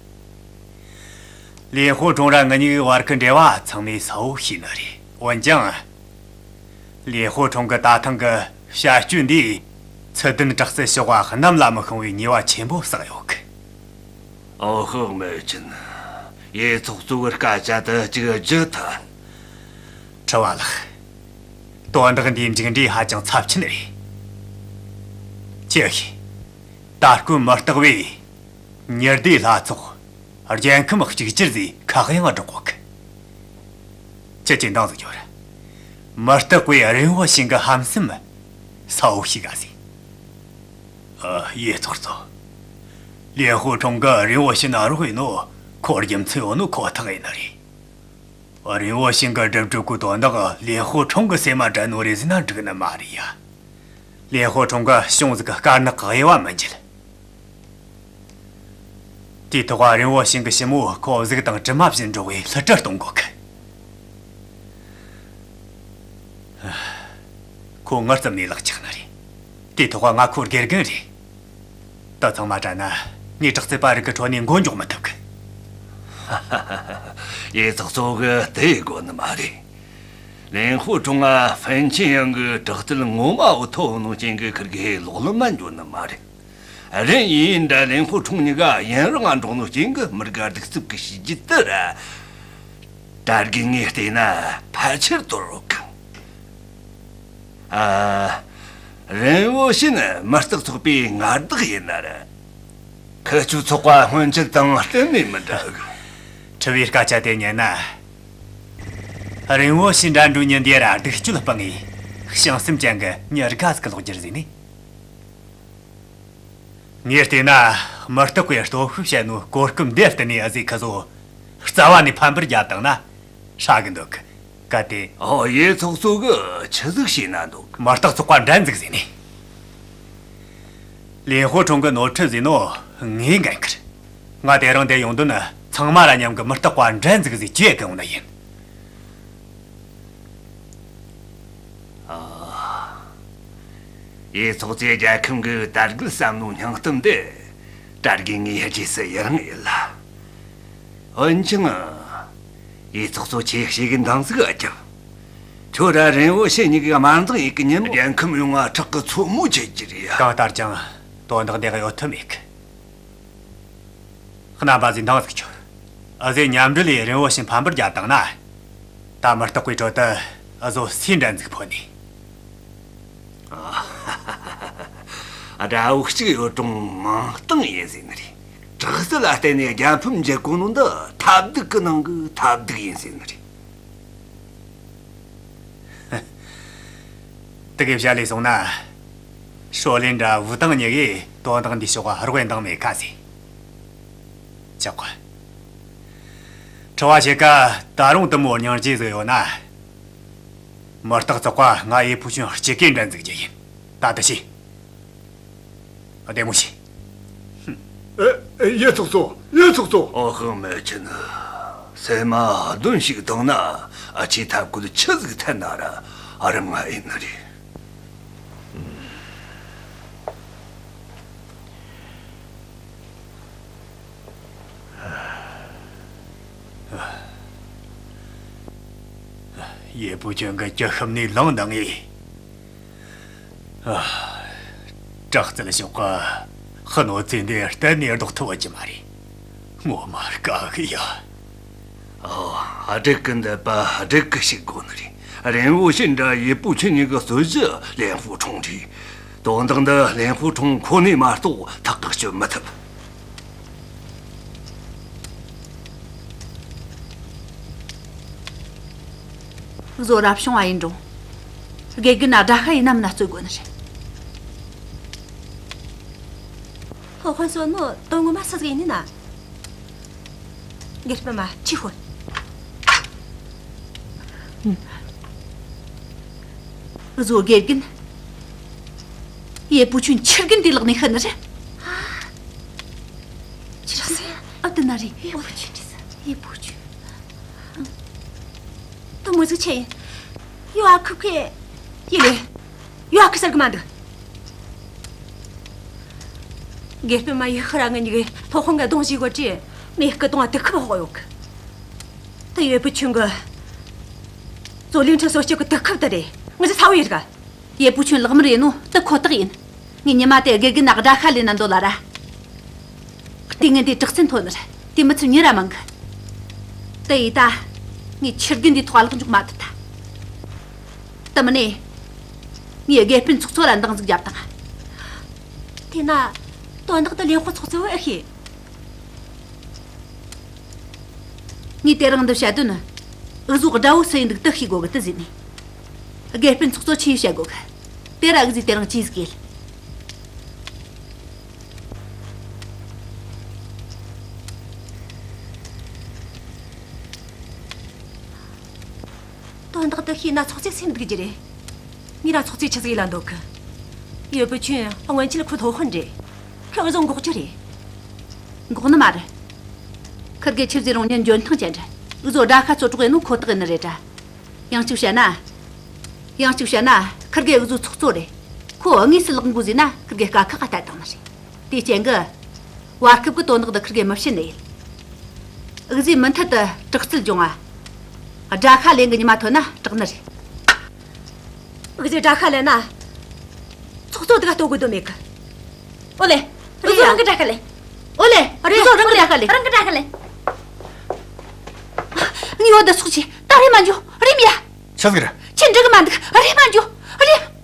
ལེན་ཧོ་ཁྲུང་ར་ང་གཉིས་བར་གི་འབྲེལ་བ་ཚང་མས་གསལ་བོ་ཤེས་ནི་རེད། འོན་ཀྱང་། ལེན་ཧོ་ཁྲུང་གི་ད་ཐེངས་གི་བྱ་སྤྱོད་འདིས་ཚུལ་ལྡན་དྲག་རྩལ་ཕྱོགས་གནམ་ལ་མི་ཤོང་བའི་ཉེས་པ་ཆེན་པོ་བསགས་ཡོད་གི། ཨོ། ཧོ། མེ་ཆིན། ཡེ་ཚོགས་གཙོ་གི་སྐད་ཆ་དེ་གཅིག་བརྗེད་ཐལ། ཁྲི་བ་ལགས། དོན་དག་འདིའི་མཇུག་འབྲས་ཧ་ཅང་ཚབས་ཆེན་རེད། ཅི་ཞིག། ད་སྐབས་མུ་སྟེགས་པས་ཉི་ཟླའི་ལྷ་ཚོགས་རྒྱལ་ཁམས་གཅིག་གྱུར་ཟེར་ཁ་གཡང་སྒྲོག་གོ་གི། ཁྱེད་ཀྱིས་འདང་ཟིག་རྒྱོབ་ར། མུ་སྟེགས་པས་རིན་བོ་ཞིང་གི་ཧམ་སེམས་གསལ་བོ་ཤེས་ག་ཟེ། ཨ། ཡེ་ཚོགས་གཙོ། ལེན་ཧོ་ཁྲུང་གིས་རིན་བོ་ཞིང་ན་རོགས་ཡེ་ནོ་ཁོ་རྒྱུ་མཚན་ཡོད་ནོ་ཁོ་ཐག་ཡིན་ནི་རེད། རིན་བོ་ཞིང་གིས་སྒྲུབ་སྒྲུབ་གོ་དོན་དག་ལེན་ཧོ་ཁྲུང་གི་སེམས་མ་དྲན་ནོ་རེད་ཟེར་ན་འགྲིག་ནི་མ་རེད་ཡ། ལེན་ཧོ་ཁྲུང་གིས་ཅུང་ཟིག་གི་དཀར་ནག་གི་དབྱེ་བ་མི་འབྱེད། དེའི་ཐོག་རིན་བོ་ཞིང་གི་ཞི་མོ་ཁོ་གཟུགས་དང་གྲིབ་མ་བཞིན་འགྲོགས་པའི་བསླུ་བྲིད་གཏོང་གོ་གི། ཁོ་ངའི་རྩིབ་ནས་ལག་ཆགས་ནི་རེད། དེའི་ཐོག་ང་ཁོའི་དགེ་རྒན་རེད། དེ་ཚང་མ་དྲན་ན་ངས་དྲག་རྩལ་པ་རིགས་ཀྱི་ཁྲོད་ནས་མགོ་འགྱོག་མི་ཐུབ་གི། ཡེ་ཚོགས་གཙོ་གིས་དེ་ཡེ་དགོས་ནི་མ་རེད། ལིན་ཧུ་ཁྲུང་ང་ཧྥན་ཆིན་ཡང་གི་དྲག་རྩལ་ངོ་མ་བོ་ཐོབ་ནོ་ཅན་གི་ཁིར་གི་ལོག་ལམ་མ་འགྱོ་ནི་མ་རེད། རེན་ཡིན་འདྲ་ལིན་ཧུ་ཁྲུང་གཉིས་ཀ་ཡུན་རིང་ང་འགྲོགས་ནོ་ཅན་གི་མི་རིགས་གདུག་རྩུབ་གི་བྱས་རྗེས་དེ་ར། གྲྭ་རྒན་ངས་བལྟས་ན་ཕལ་ཆེར་དོར་རོགས་གི། ཨ། རེན་བོ་ཤིན་མུ་སྟེགས་ཚོགས་པའི་མངའ་བདག་ཡིན་ན་ར། ཁི་ཆོའི་ཚོགས་པ་སྔོན་ཆད་དང་གཏན་ནས་མི་འདྲ་གི། ཁྲི་བའི་སྐད་ཆ་དེ་ཉན་ན། རེན་བོ་ཤིན་འདྲ་འགྲོ་ཉིན་དེ་ར་སྡིག་སྤྱོད་སྤངས་ངེ་བྱང་སེམས་ཅན་གི་མྱི་དགའ་ཟིག་གི་ལོག་རྒྱུ་རེད་ཟེར་ནི། ངས་བལྟས་ན་མུ་སྟེགས་པའི་སྟོབས་ཤུགས་བཤད་ནོ་གོ་སྐབས་འདི་བསྟུན་ནས་ཨ་ཟེ་ཁི་ཟོ་རྩ་བ་ནས་ཕམ་པར་རྒྱབ་བཏང་ན་ཧྲ་གི་འདུག་ག་དེ། ཨོ། ཡེ་ཚོགས་གཙོ་གིས་ཆི་ཟིག་བྱས་ན་འདོད་གི། མུ་སྟེགས་ཚོགས་པ་འགྲན་འཛུགས་ཟེར་ནས། ལིན་ཧུ་ཁྲུང་གིས་ནོར་འཁྲུལ་བཟོས་ནོ་ངས་འགན་འཁུར། ང་དེ་རིང་འདིར་ཡོང་དོན་ནི་ཚང་མ་ར་མཉམ་གི་མུ་སྟེགས་པ་འགྲན་འཛུགས་ཟེར་གི་ཡོང་ནི་ཡིན། ཨ། ཡེ་ཚོགས་གཙོས་རྒྱལ་ཁམས་གི་དར་རྒུད་བསམ་མནོ་སྙིང་གཏམ་དེ་གྲྭ་རྒན་ངས་རྗེས་སུ་ཡི་རང་ཡིན་ལ། འོན་ཀྱང་། ཡེ་ཚོགས་གཙོ་ཆེ་ཞིག་གི་འདང་ཟིག་ཨ་རྒྱབ། ཁྱོད་ར་རེན་བོ་ཤེ་གཉིས་ཀྱི་དམར་འཛིང་ཡེད་གི་ཉིན་རྒྱལ་ཁམས་ཡོངས་ང་ཁྲག་གི་མཚོ་མོ་ཆེ་རྒྱུ་རེད་ཡ། གང་ལྟར་ཀྱང་དོན་དག་འདི་གཡོལ་ཐབས་མེད་གི། རྣམ་པ་ཚོས་འདང་ཟིག་རྒྱོབ། འུ་ཟོས་མཉམ་འབྲེལ་ལས་རེན་བོ་ཤིན་ཕམ་པར་རྒྱབ་བཏང་ན། ད་མུ་སྟེགས་པའི་ཁྲོད་དུ་འུ་ཟོ་སུས་འགྲན་འཛུགས་ཕོད་ནས། ཨ། དགྲ་བོ་གཅིག་ཡོད་རུང་མང་སྟེང་ཡིན་ཟེར་ནི་རེད། དྲག་རྩལ་ལ་བརྟེན་ནས་རྒྱལ་ཕམ་འཇལ་དགོས་ནོ་འདི་ཐབས་སྡུག་གི་ནང་གི་ཐབས་སྡུག་ཡིན་ཟེར་ནི་རེད། དེ་གི་བཤད་ལས་སོང་ན། ཧྲོ་ལིན་དྲ་ཝུའུ་ཏང་གཉིས་ཀས་དོན་དག་འདིའི་ཕྱོགས་རོགས་འདང་མེད་ཁ་ཟེར། ཆོག་གི། ཁྲི་བ་ཞིག་ག་ད་རུང་དུ་མོ་སྙིང་རྗེ་ཟིག་ཡོད་ན། མུ་སྟེགས་ཚོགས་པ་ང་ཡེ་བུ་ཆུན་གཅིག་གིས་འགྲན་འཛུགས་རྒྱུ་ཡིན། ད་དུ་ཤེས། བདེ་མོ་བྱོས། ཨེ། ཨེ། ཡེ་ཚོགས་གཙོ། ཡེ་ཚོགས་གཙོ། ཨོ། ཧང་མེ་ཆི་ནི། སེམས་མ་གདོན་ཞིག་བཏང་ན་ཨ་ཆེ་ཐབས་བཀོད་ཆི་ཟིག་འཐེན་ན་ར་ཨ་རང་ང་ཡིན་ནི་རེད། ཡེ་བུ་ཆུན་གི་ཀྱི་ཤུབས་ནས་ལངས་དང་ངས། ཨ། དྲག་རྩལ་ཕྱོགས་གི་ཤུ་ནོ་ཚེ་འདི་གཏན་ནས་ལྡོག་ཐུབ་བ་ཅི་མ་རེད། ངོ་མ་དཀའ་གི་ཡ། ཨོ། སྒྲིག་གི་འདོད་པ་སྒྲིག་གི་ཞིག་དགོས་ནི་རེད། རེན་བོ་ཤིན་དྲ་ཡེ་བུ་ཆུན་གཉིས་ཀྱི་རྩོད་གཞི་ལེན་ཧྥུ་ཁྲུང་རེད། དོན་དག་འདི་ལེན་ཧྥུ་ཁྲུང་ཁོ་ནས་མ་གཏོགས་ཐག་གིས་གཅོད་མི་ཐུབ། བཟོ་རབ་བྱུང་བ་ཡིན་རུང་། དགེ་རྒན་ན་དགྲ་ཤ་ཡིན་ན་མིན་ན་རྩོད་དགོས་ནི་རེད། ཧོ་ཧོན་སོ་ནོ་དོན་ངོ་མ་སུ་ཟིག་ཡིན་ནི་ན། དགེ་སྤུན་མ་ཁྱོས་ཤོད། བཟོ་དགེ་རྒན། ཡེ་བུ་ཆུན་ཁྱི་རྒན་དེ་ལག་ནས་ཤི་ནི་རེད། ཁྱི་རྒན་ཟེར། ཨ། དེ་ན་རེད། ཡེ་བུ་ཆུན་རེད་ཟེར། ཡེ་བུ་ཆུན། དུ་མོ་ཟིག་ཆེ་ཡིན། ཡོ་ཨ་ཁུ་ཁེ། ཡེ་ལེ། ཡོ་ཨ་ཁུ་ཟེར་གི་མ་འདུག་དགེ་སྤུན་མ་ཡེ་ཤི་ར་ང་གཉིས་ཀས་ཕོ་ཧོང་ག་གདོང་བཞི་གོ་ཅི། མེ་སྐུ་གདོང་ང་དུ་ཁུབ་ཧོག་ཡོད་གི། དེ་ཡེ་བུ་ཆུན་གི། ཙོ་ལིང་ཁྲི་སོ་སྐྱོ་གི་དུ་ཁུབ་དེ་རེད། ང་ཚོ་ཚ་བོ་ཡིན་ག་ཡེ་བུ་ཆུན་ལག་མི་རེད་ནོ་དེ་ཁོ་ཐག་ཡིན། ངས་ཉི་མ་དེ་དགེ་རྒན་ན་དགྲ་ཤ་ལེན་ན་འདོད་ལ་ར། ལྟས་ངན་དེ་དྲག་རྩལ་མཐོ་ནི་ར་དེ་མི་ཚུལ་མྱི་ར་མང་གི། དེ་ཡིས་ད། ངས་ཁྱི་རྒན་དེའི་ཐོག་ལག་འཇོག་མ་ཐུབ་ད། དེ་མིན་ནས། ངས་དགེ་སྤུན་ཚོགས་གཙོ་ལ་འདང་ཟིག་བརྒྱབ་དང་། དེས་ན། དོན་དག་དེ་ལེན་ཧྥུ་ཚོགས་གཙོ་བོས་ཨེ་ཤེས། ངས་དེ་རིང་འདི་བཤད་དོན་ནི། འུ་ཟོ་དགྲ་བོ་སུ་ཡིན་འདུག་དེ་ཤེས་དགོས་གི་དེ་ཟེར་ནས། དགེ་སྤུན་ཚོགས་གཙོ་ཆི་ཡིས་བཤད་དགོས་གི། དེ་ར་འུ་ཟོས་དེ་རིང་ཅི་ཟིག་ཡེད། དོན་དག་དེ་ཤེས་ན་ཚོགས་གཙོས་སེམས་སྡུག་རྒྱུ་རེད། ངས་ར་ཚོགས་གཙོས་ཆི་ཟིག་ཡེད་ལ་འདོད་གི། ཡེ་བུ་ཆུན་སྔོན་ཆད་ཁོའི་སློབ་དཔོན་རེད། ཁོས་འུ་ཟོ་འགོག་རྒྱུ་རེད། འགོག་ནི་མ་རེད། ཁིར་གེ་ཆི་ཟེར་རུང་མྱི་འཇོན་ཐང་ཅན་རེད། འུ་ཟོ་དགྲ་ཤ་རྩོད་རོགས་ཡེད་ནོ་ཁོ་ཐག་ཡིན་ནི་རེད་དྲ། ཡང་གཅིག་བཤད་ན། ཡང་གཅིག་བཤད་ན་ཁིར་གེ་འུ་ཟོའི་ཚོགས་གཙོ་རེད། ཁོ་དངོས་སུ་ལག་འགུལ་ཟེར་ན་ཁིར་གེ་དཀའ་ཁག་ག་གཏད་བཏང་ནི་རེད། དེའི་རྐྱེན་གྱིས་བར་སྐབས་ཀྱི་དོན་དག་འདི་ཁིར་གེ་མི་བྱེད་ནི་ཡིན། འུ་ཟོས་མུ་མཐུད་དུ་དྲག་རྩལ་སྦྱོང་ང་། དགྲ་ཤ་ལེན་གི་ཉི་མ་ཐོན་ན་དྲག་ནི་རེད། འུ་ཟོས་དགྲ་ཤ་ལེན་ན། ཚོགས་གཙོ་འདི་ག་གཏོང་དགོས་དོན་མེད་གི། ཨོ་ལེ། རེད་ཡ། རང་གི་དགྲ་ཤ་ལེན། ཨོ་ལེ། རེད། རང་གི་དགྲ་ཤ་ལེན། རང་གི་དགྲ་ཤ་ལེན། ངའི་བུ་འདི་སོག་ཆེ། ད་རེམ་མ་འགྱོ། རེམ་ཡ། ཆི་ཟིག་རེད། ཁྱེད་འགྲིག་གི་མ་འདུག། རེམ་མ་འགྱོ། རེམ།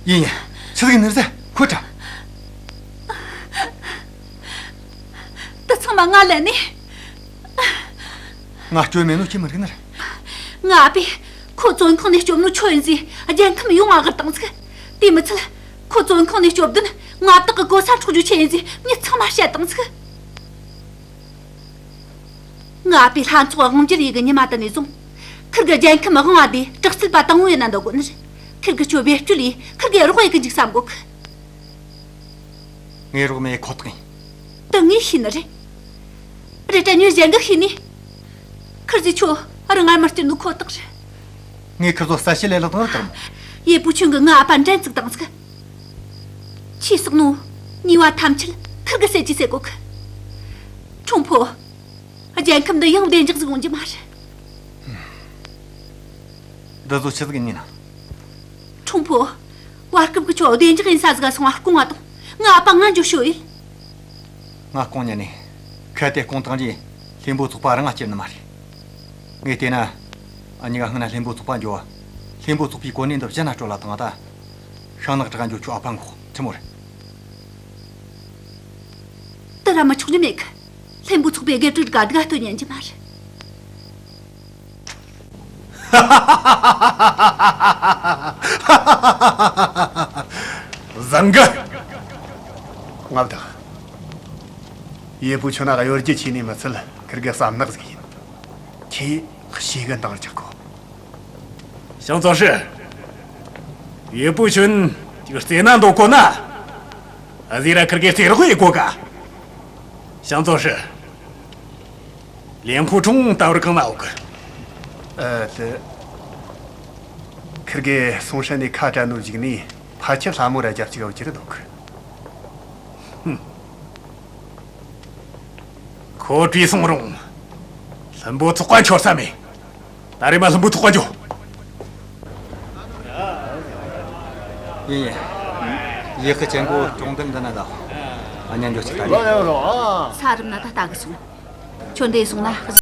ཡིན་ཡིན། ཆི་ཟིག་ནི་ཟེ། ཁོ་ཁྲ། ད་ཚང་མ་ང་ལན་ནི། ང་སྐྱོན་མེད་ནོ་ཁྱེད་མི་རིག་ནི་རེད། ང་ཨ་ཕས་ཁོ་བཙོན་ཁང་ནས་སྐྱོབ་ནོ་ཁྱོད་ཡིན་ཟེ་རྒྱལ་ཁམས་ཡོངས་ང་གིར་བཏང་ཟིག། དེ་མི་ཚད། ཁོ་བཙོན་ཁང་ནས་སྐྱོབ་དོན་མངའ་བདག་གི་གོ་ས་འཕྲོག་རྒྱུ་ཆེད་ཡིན་ཟེ་མྱི་ཚང་མ་བཤད་བཏང་ཟིག། ང་ཨ་ཕས་ལྷ་ཚོགས་དབང་སྒྱུར་ཡེད་གི་ཉི་མ་དེ་ནས་བཟུང་། ཁིར་གི་རྒྱལ་ཁམས་དབང་བ་དེ་དྲག་རྩལ་པ་དང་བོ་ཡིན་ན་འདོད་གོ་ནི་རེད། ཁིར་གི་ཁྱོད་བེད་སྤྱོད་ཡེད། ཁིར་གི་རོགས་ཡེད་གི་འཇུག་བསམ་གོ་གི། ངས་རོགས་མེད་ཁོ་ཐག་ཡིན། དེ་ངས་ཤེས་ནི་རེད། རེད་དྲ་ཉོན་གཞན་གིས་ཤེས་ནི། ཁིར་ཟོས་ཁྱོད་རང་ངར་མ་སྐྱུར་ནོ་ཁོ་ཐག་རེད། ངས་ཁིར་ཚོ་གསལ་བཤད་ལས་ལག་དང་ར་དང་། ཡེ་པུ་ཆུན་གིས་ང་ཨ་ཕ་འགྲན་ཚུགས་བཏང་ཟིག། ཁྱོས་བསགས་ནོ་ཉེས་པ་ཐམས་ཅད་ཁིར་གིས་སེལ་གྱིས་སེལ་གོ་གི། ཁྲུང་ཕོ། རྒྱལ་ཁམས་འདི་ཡང་བདེ་འཇགས་ཟིག་ཡོང་རྒྱུ་མ་རེད། འདི་ཚོ་ཆི་ཟིག་ཡིན་ན། ཁྲུང་ཕོ། བར་སྐབས་ཀྱི་ཁྱོད་བདེ་འཇགས་ཡིན་ས་ཟིག་ག་སོང་ང་སྐུང་བ་དང་། ང་ཨ་ཕ་ང་འགྱོ་ཤོག་ཡིན། ང་སྐུང་ཉན་ནས། གལ་ཏེ་སྐུང་བཏང་རྗེས་ལྷུན་པོ་ཚོགས་པ་རང་ང་སྐྱུར་ནི་མ་རེད། ངས་བལྟས་ན། འུ་གཉིས་ཀ་སྔོན་ན་ལྷུན་པོ་ཚོགས་པ་འགྱོ་བ། ལྷུན་པོ་ཚོགས་པའི་གོ་གནས་འདི་ཕྱི་ན་སྤྲོད་ལ་བཏང་ད། ཤིང་ནག་བྲག་འགྱོ། ཁྱོད་ཨ་ཕ་འགོག་ཁྲི་མོ་རེད། དེ་ར་མི་ཆོག་ནི་མེད་གི། ལྷུན་པོ་ཚོགས་པའི་དགེ་ཕྲུག་ག་སྡུག་ག་སྟོན་ཉན་གྱི་མ་རེད། བཟང་གི། མངའ་བདག། ཡེ་པུ་ཆུན་ན་གཡོ་སྒྱུ་ཆེ་ནི་མི་ཚད། ཁིར་གི་བསམ་ནག་ཟིག་ཡིན། ཁྱོས་ཞེ་གི་འདང་རྒྱག་གོ། ཞང་ཙོ་ཧྲི། ཡེ་པུ་ཆུན་ཅིག་རྩེ་ན་འདོད་གོ་ན། འུ་ཟོས་ར་ཁིར་གེ་རྩེ་རོགས་ཡེད་གོ་ག། ཞང་ཙོ་ཧྲི། ལིན་ཧུ་ཁྲུང་ད་བར་གང་ན་ཡོད་གི། ཨ། དེ། ཁིར་གེ་སུང་ཧྲན་ནས་ཁ་བྲལ་ནོ་གཞུག་ནས་ཕལ་ཆེར་ལྷ་མོ་ར་རྒྱབ་གཅིག་ཡོད་རྒྱུ་རེད་འདོད་གི། ཧུམ། ཁོ་བྲོས་སོང་རུང་། ལྷུན་པོ་ཚོགས་པ་འཆོར་ས་མེད། ད་རེམ་མ་ལྷུན་པོ་ཚོགས་པ་འགྱོ། ཡིན་ཡིན། ཡེ་ཁི་ཅན་གོ་གྲོང་རྡལ་འདི་ན་ད། ཨ་ཉན་འགྱོ་ཆི་ད་རེད། ས་རུབ་ན་ད་ལྟ་གི་སོང་། ཁྱོད་འདི་སོང་ན།